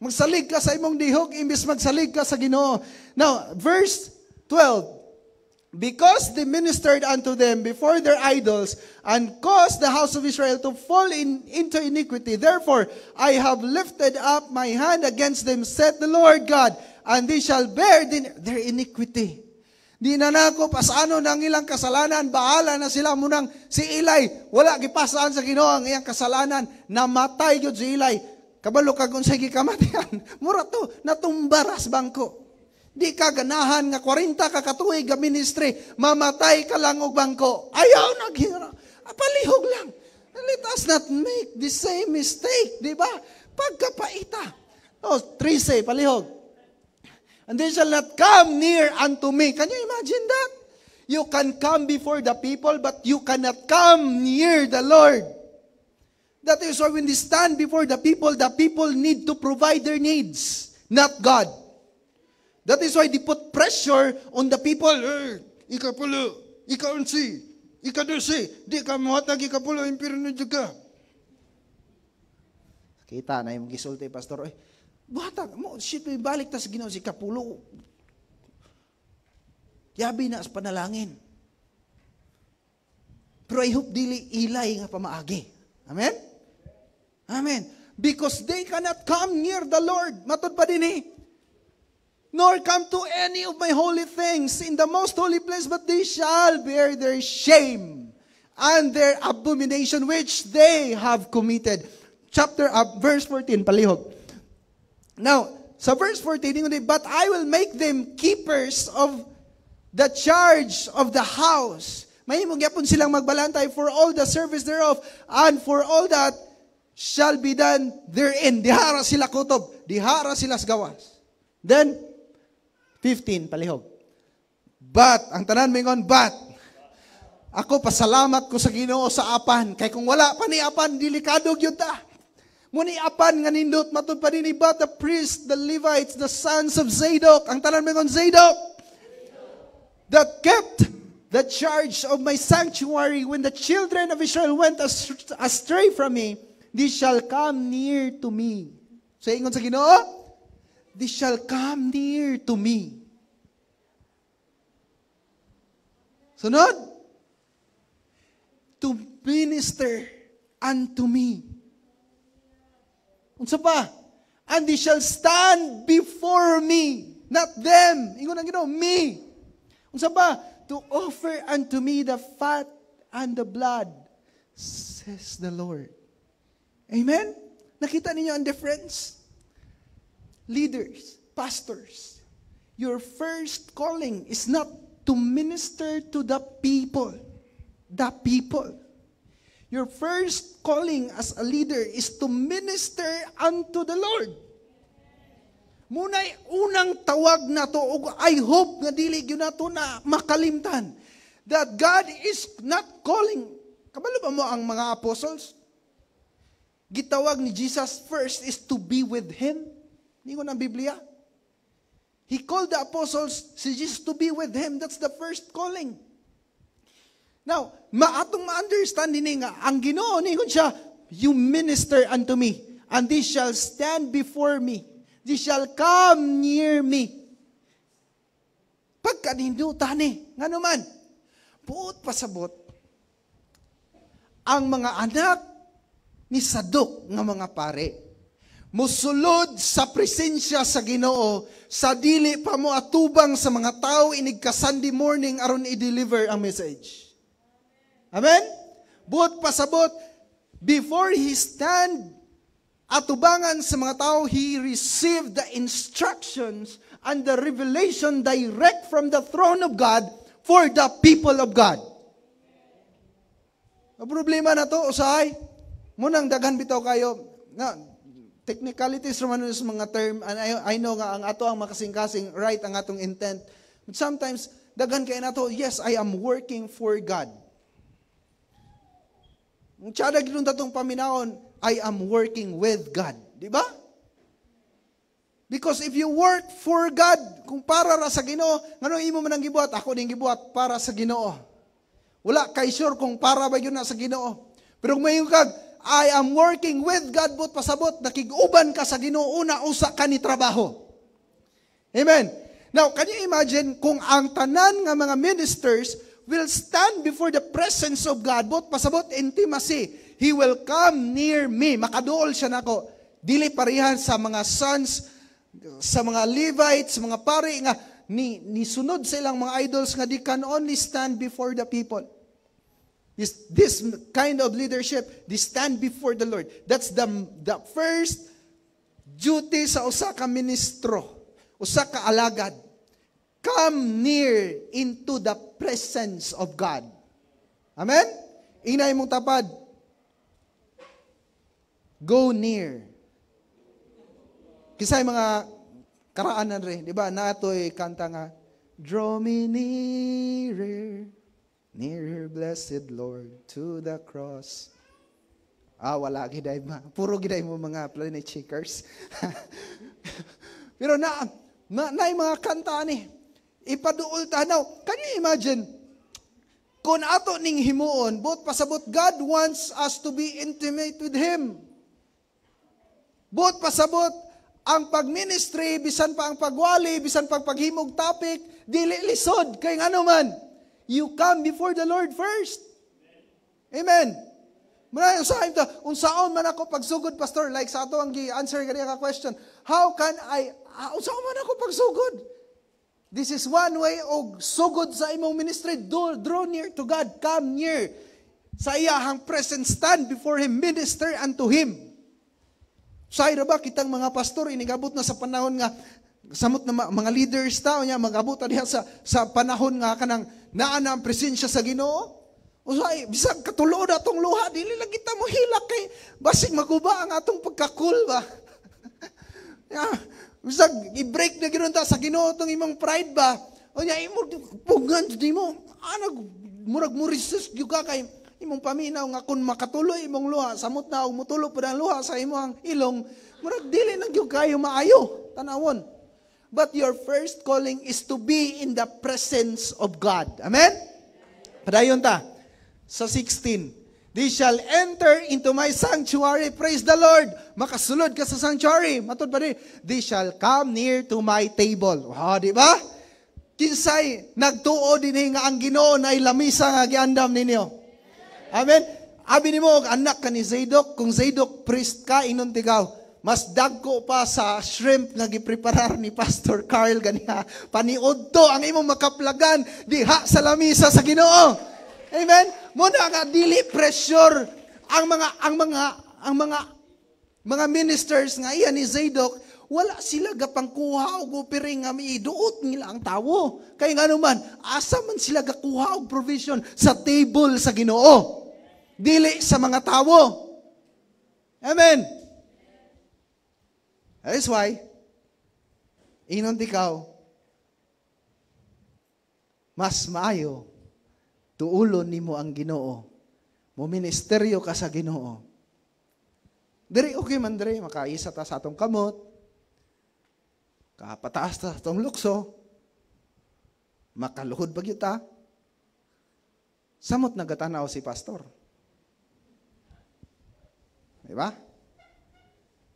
Magsalig ka sa imong dihog imbes magsalig ka sa Ginoo. Now, verse 12. Because they ministered unto them before their idols and caused the house of Israel to fall into iniquity, therefore I have lifted up my hand against them, said the Lord God, and they shall bear their iniquity. Di na nako pasano ng ilang kasalanan, bahala na sila munang si Eli, wala gipasaan sa Ginoo ang iyang kasalanan, namatay gyud si Eli. Kabalo ka kung sa gikamatayan. Mura to, natumba ras bangko. Di ka ganahan nga 40 ka katuig ga ministry, mamatay ka lang og bangko. Ayaw naghira. Palihog lang. Let us not make the same mistake, di ba? Pagkapaita. Oh, 13, palihog. And they shall not come near unto me. Can you imagine that? You can come before the people, but you cannot come near the Lord. That is why when they stand before the people need to provide their needs, not God. That is why they put pressure on the people. "Eh, ikapulo, ikaunsi, ikadose, di ka muhatag ikapulo, impirno ka." Kita na yung gisulti, pastor. Eh, buhatag mo, shit, balik ta sa Ginoo si kapulo. Yabi na sa panalangin. Pero I hope dili Eli nga pamaagi. Amen? Amen. Because they cannot come near the Lord. Matod pa din eh. Nor come to any of my holy things in the most holy place, but they shall bear their shame and their abomination which they have committed. Verse 14, palihog. Now, sa verse 14, ingon, "But I will make them keepers of the charge of the house." Mahimo gyapon silang magbalantay for all the service thereof and for all that shall be done therein. Dihara sila kutob, dihara sila sa gawas. Then, 15, palihog. But, ang tanan mingon, "But." Ako, pasalamat ko sa Ginoo sa apan. Kay kung wala pa ni apan, delikado gyud ta. Muni apan nga nindot, matud pa din, but the priests, the Levites, the sons of Zadok, ang tanan mingon, "Zadok," that kept the charge of my sanctuary when the children of Israel went astray from me, they shall come near to me. Sa ingon sa Ginoo, they shall come near to me. Sunod, to minister unto me. Unsa pa? And they shall stand before me. Not them. Ingon ang Ginoo, me. Unsa pa? To offer unto me the fat and the blood. Says the Lord. Amen? Nakita ninyo ang difference? Leaders, pastors, your first calling is not to minister to the people. The people. Your first calling as a leader is to minister unto the Lord. Muna'y unang tawag nato ug I hope nga dili gyud nato na makalimtan that God is not calling. Kabalo ba mo ang mga apostles? Gitawag ni Jesus first is to be with Him. Ningon ang Biblia. He called the apostles, si Jesus, to be with Him. That's the first calling. Now, maatong ma-understand din nga, ang Ginoo, ningon siya, "You minister unto me, and they shall stand before me. They shall come near me." Pagkanindutan ni, nga naman, buot pasabot, ang mga anak ni Sadok nga mga pare, musulod sa presensya sa Ginoo sa dili pa mo atubang sa mga tao inig ka Sunday morning aron i-deliver ang message. Amen? Buot pasabot, before he stand atubangan sa mga tao, he received the instructions and the revelation direct from the throne of God for the people of God. Ang problema na to, usahay, munang daghan bitaw kayo, na, technicalities raman sa mga term, and I know nga ang ato ang makasing-kasing, right ang atong intent. But sometimes, daghan kay nato, "Yes, I am working for God." Ang tiyada gyud tatong paminawon, "I am working with God." Di ba? Because if you work for God, kung para ra sa Ginoo, ngano imo man ang gibuhat? Ako ning gibuhat para sa Ginoo. Wala kay sure kung para ba yun na sa Ginoo. Pero kung mayon kag, "I am working with God," but pasabot, nakig-uban ka sa Ginoo una usa ka ni trabaho. Amen. Now, can you imagine kung ang tanan nga mga ministers will stand before the presence of God, but pasabot intimacy, He will come near me. Makaduol siya nako. Dili parehan sa mga sons, sa mga Levites, mga pari nga ni sunod sa ilang mga idols nga they can only stand before the people. This kind of leadership, they stand before the Lord. That's the first duty sa usa ka ministro, usa ka alagad. Come near into the presence of God. Amen? Inay mong tapad. Go near. Kisay mga karaanan rin, di ba? Naatoy kanta nga, "Draw me nearer, nearer, blessed Lord, to the cross." Ah, wala giday ma. Puro giday mo mga planet checkers. Pero na mga kanta ni. Ipaduol ta. Now, can you imagine kung ato ning himuon, buot pasabot, God wants us to be intimate with Him. Buot pasabot, ang pagministry, bisan pa ang pagwali, bisan pag paghimog topic, dili lisod. Kay ngano man, you come before the Lord first. Amen. Muna sa ito, unsaon man ako pagsugod, pastor, like sa ato ang gi-answer kaniya ka question, how can I, unsaon man ako pagsugod? This is one way og sugod sa imong ministry. Draw near to God. Come near. Sa iyahang presence, stand before Him, minister unto Him. Say ba kitang mga pastor inigabot na sa panahon nga samot na mga leaders tao niya magabot diha sa panahon nga kanang naa na ang presensya sa Ginoo. Usay bisag katulo na atong luha, dili lang kita mo hilak kay basig maguba ang atong pagkakul ba. Yeah. Bisag i-break na gyud ta sa Ginoo tong imong pride ba. Unya imo pugan di mo anag murag mo resist gyud ka kay imong paminaw nga kung makatuloy imong luha, samot na og mutulo pud ang luha sa imong ilong, murag dili na gyud kayo maayo tanawon. But your first calling is to be in the presence of God. Amen? Padayon ta sa 16. "They shall enter into my sanctuary." Praise the Lord. Makasulod ka sa sanctuary. Matod pa ni, "They shall come near to my table." Wow, di ba? Kinsay nagtuo din nga ang Ginoo na lamisa nga giandam ninyo? Amen? Abi nimo og anak ka ni Zadok, kung Zadok priest ka, inon tigaw, mas dagko pa sa shrimp nga gipreparar ni Pastor Carl ganiha. Paniudto ang imong makaplagan diha sa lamisa sa Ginoo. Amen? Muna nga dili pressure ang mga ministers nga iya ni Zadok, wala sila gapangkuha og offering nga miduot nila ang tawo. Kay ngano man, asa man sila gakuha og provision? Sa table sa Ginoo. Dili sa mga tawo. Amen. That is why, ingnon ikaw, mas maayo, tuulon nimo ang Ginoo. Mo ministeryo ka sa Ginoo. Diri okay man diri, makaisa ta sa atong kamot, kapataas ta sa atong lukso, makaluhod pa gyud ta. Samot nagatanaw si pastor. Di ba?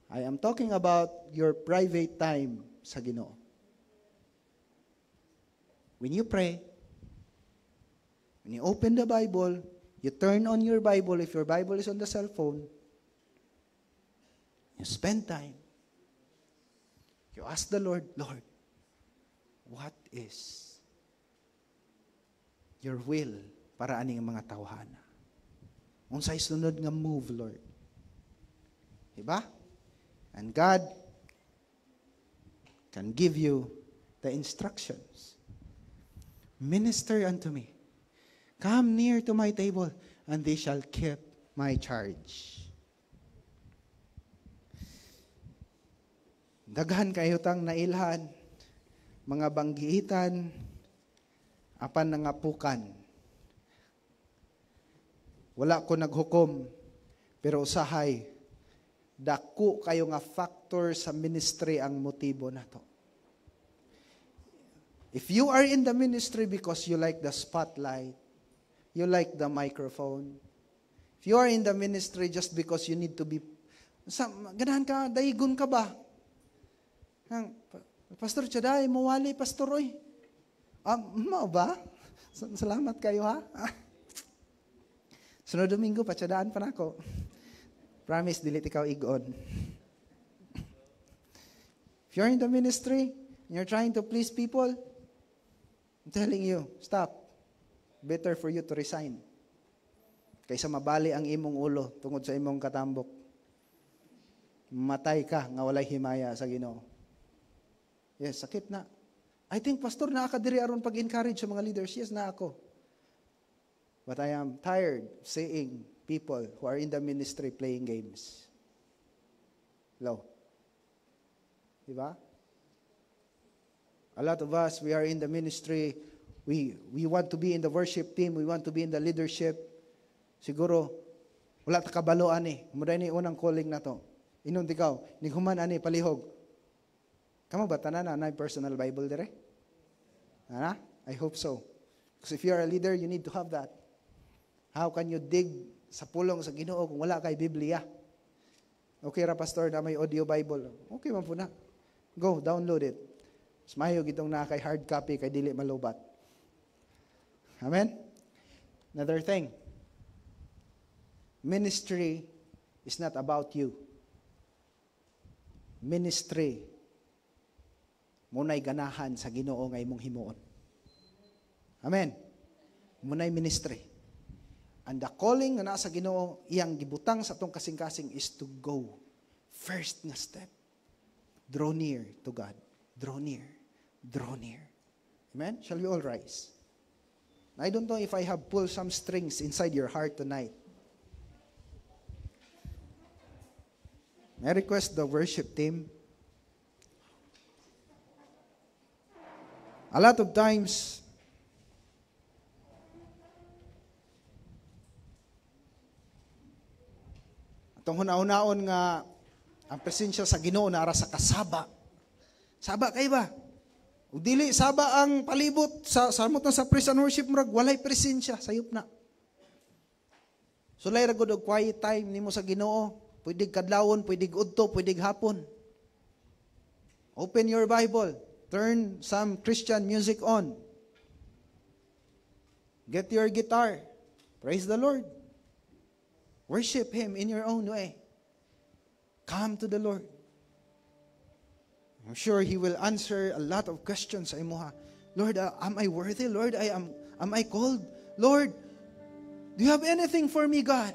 I am talking about your private time sa Ginoo. When you pray, when you open the Bible, you turn on your Bible, if your Bible is on the cell phone, you spend time. You ask the Lord, "Lord, what is your will para aning mga tawhana? Unsay sunod nga move, Lord?" Diba? And God can give you the instructions. "Minister unto me. Come near to my table, and they shall keep my charge." Daghan kayo tang nailhan, mga banggiitan, apan nangapukan. Wala ko naghukom, pero usahay, dako kayo nga factor sa ministry ang motibo nato. If you are in the ministry because you like the spotlight, you like the microphone, if you are in the ministry just because you need to be, sa, ganahan ka, daigon ka ba? Ang, "Pastor Chaday, mawali, Pastor, oy." Ah, mao ba? Salamat kayo ha. Sunod Domingo, patsadaan pa nako. Promise, dili ikaw igon. If you're in the ministry, and you're trying to please people, I'm telling you, stop. Better for you to resign kaysa mabali ang imong ulo tungod sa imong katambok. Matay ka nga walay himaya sa Ginoo. Yes, sakit na. I think, "Pastor, naa ka diri aron pag-encourage sa mga leaders." Yes, naa ko. But I am tired seeing people who are in the ministry playing games. Hello. Di ba? A lot of us, we are in the ministry. We want to be in the worship team. We want to be in the leadership. Siguro, wala ta kabalo ani. Mao ni unang calling nato. Ingon ikaw, nighuman ani palihog. Kamo ba tanan na personal Bible dire? Ana? I hope so. Because if you are a leader, you need to have that. How can you dig sa pulong sa Ginoo kung wala kay Biblia? "Okay ra, Pastor, na may audio Bible." Okay man po na. Go, download it. Mas mayo gitong naa kay hard copy kay dili malubat. Amen? Another thing. Ministry is not about you. Ministry, muna'y ganahan sa Ginoo nga imong himuon. Amen. Muna'y ministry. And the calling nga naa sa Ginoo, iyang gibutang sa atong kasing-kasing is to go. First nga step. Draw near to God. Draw near. Draw near. Amen? Shall we all rise? I don't know if I have pulled some strings inside your heart tonight. I request the worship team. A lot of times, atong hunahunaon nga ang presensya sa Ginoo naara sa kasaba. Saba kay ba? Ug dili saba ang palibot sa samot na sa praise and worship, murag walay presensya, sayop na. Sulay ra gud og quiet time nimo sa Ginoo. Pwede kadlawon, pwede udto, pwede hapon. Open your Bible. Turn some Christian music on. Get your guitar. Praise the Lord. Worship Him in your own way. Come to the Lord. I'm sure He will answer a lot of questions sa imuha. "Lord, am I worthy? Lord, am I called? Lord, Do you have anything for me, God?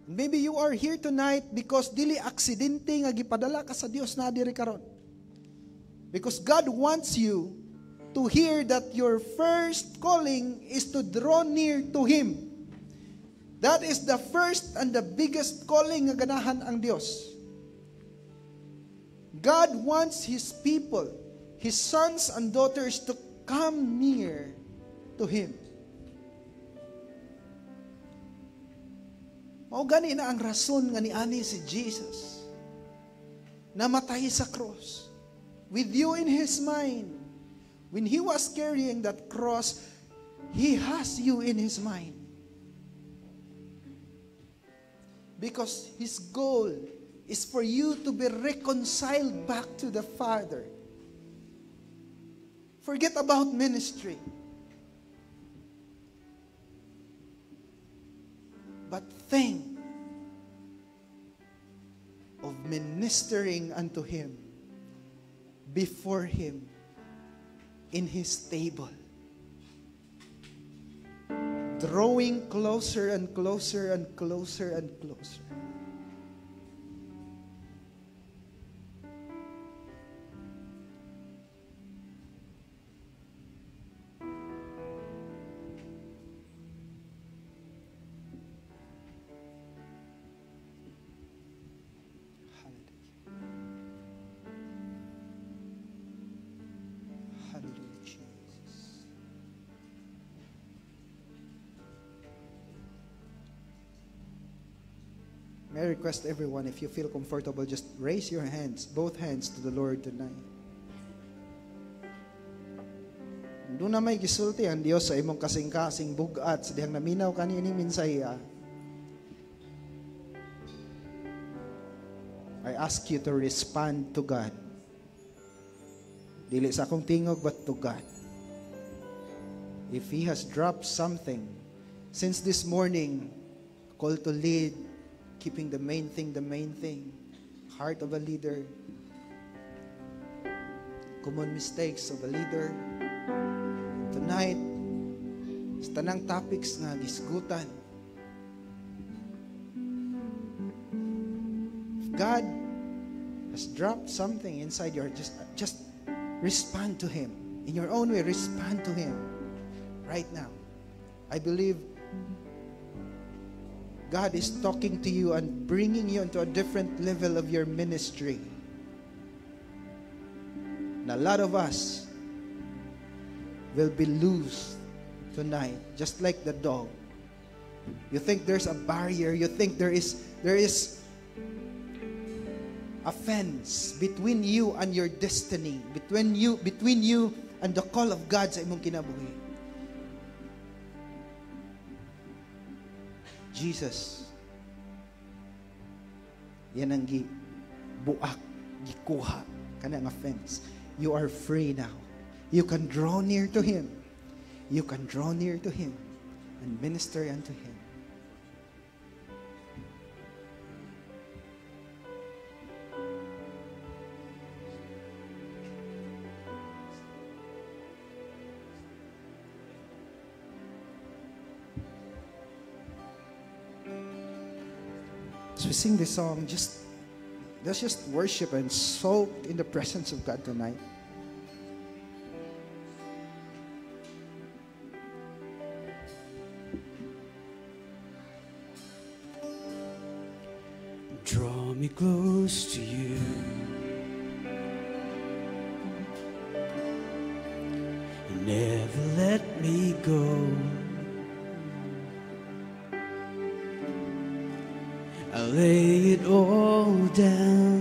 Maybe you are here tonight because dili aksidente nga gipadala ka sa Dios na diri karon. Because God wants you to hear that your first calling is to draw near to Him. That is the first and the biggest calling nga ganahan ang Dios. God wants His people, His sons and daughters, to come near to Him. Mao gani na ang rason nga niani si Jesus. Namatay sa cross. With you in His mind. When He was carrying that cross, He has you in His mind. Because His goal is for you to be reconciled back to the Father. Forget about ministry. But think of ministering unto Him, before Him, in His table. Drawing closer and closer and closer and closer. Hallelujah. Hallelujah, Jesus. May I request everyone, if you feel comfortable, just raise your hands, both hands, to the Lord tonight. Duna may gisulti ang Dios sa imong kasing-kasing bugat sa dihang naminaw kani ini mensahe. I ask you to respond to God. Dili sa akong tingog, but to God. If He has dropped something since this morning, call to lead, keeping the main thing, heart of a leader, common mistakes of a leader. Tonight, sa tanang topics nga gisgutan, if God has dropped something inside your heart, just respond to Him. In your own way, respond to Him right now. I believe God is talking to you and bringing you into a different level of your ministry. And a lot of us will be loose tonight, just like the dog. You think there's a barrier. You think there is a fence between you and your destiny, between you and the call of God sa imong kinabuhi. Jesus, yan ang gi buak, gikuha kana nga fence. You are free now. You can draw near to Him. You can draw near to Him and minister unto Him. As we sing this song, just let's just worship and soak in the presence of God tonight. Draw me close to you. And never let me go. I lay it all down.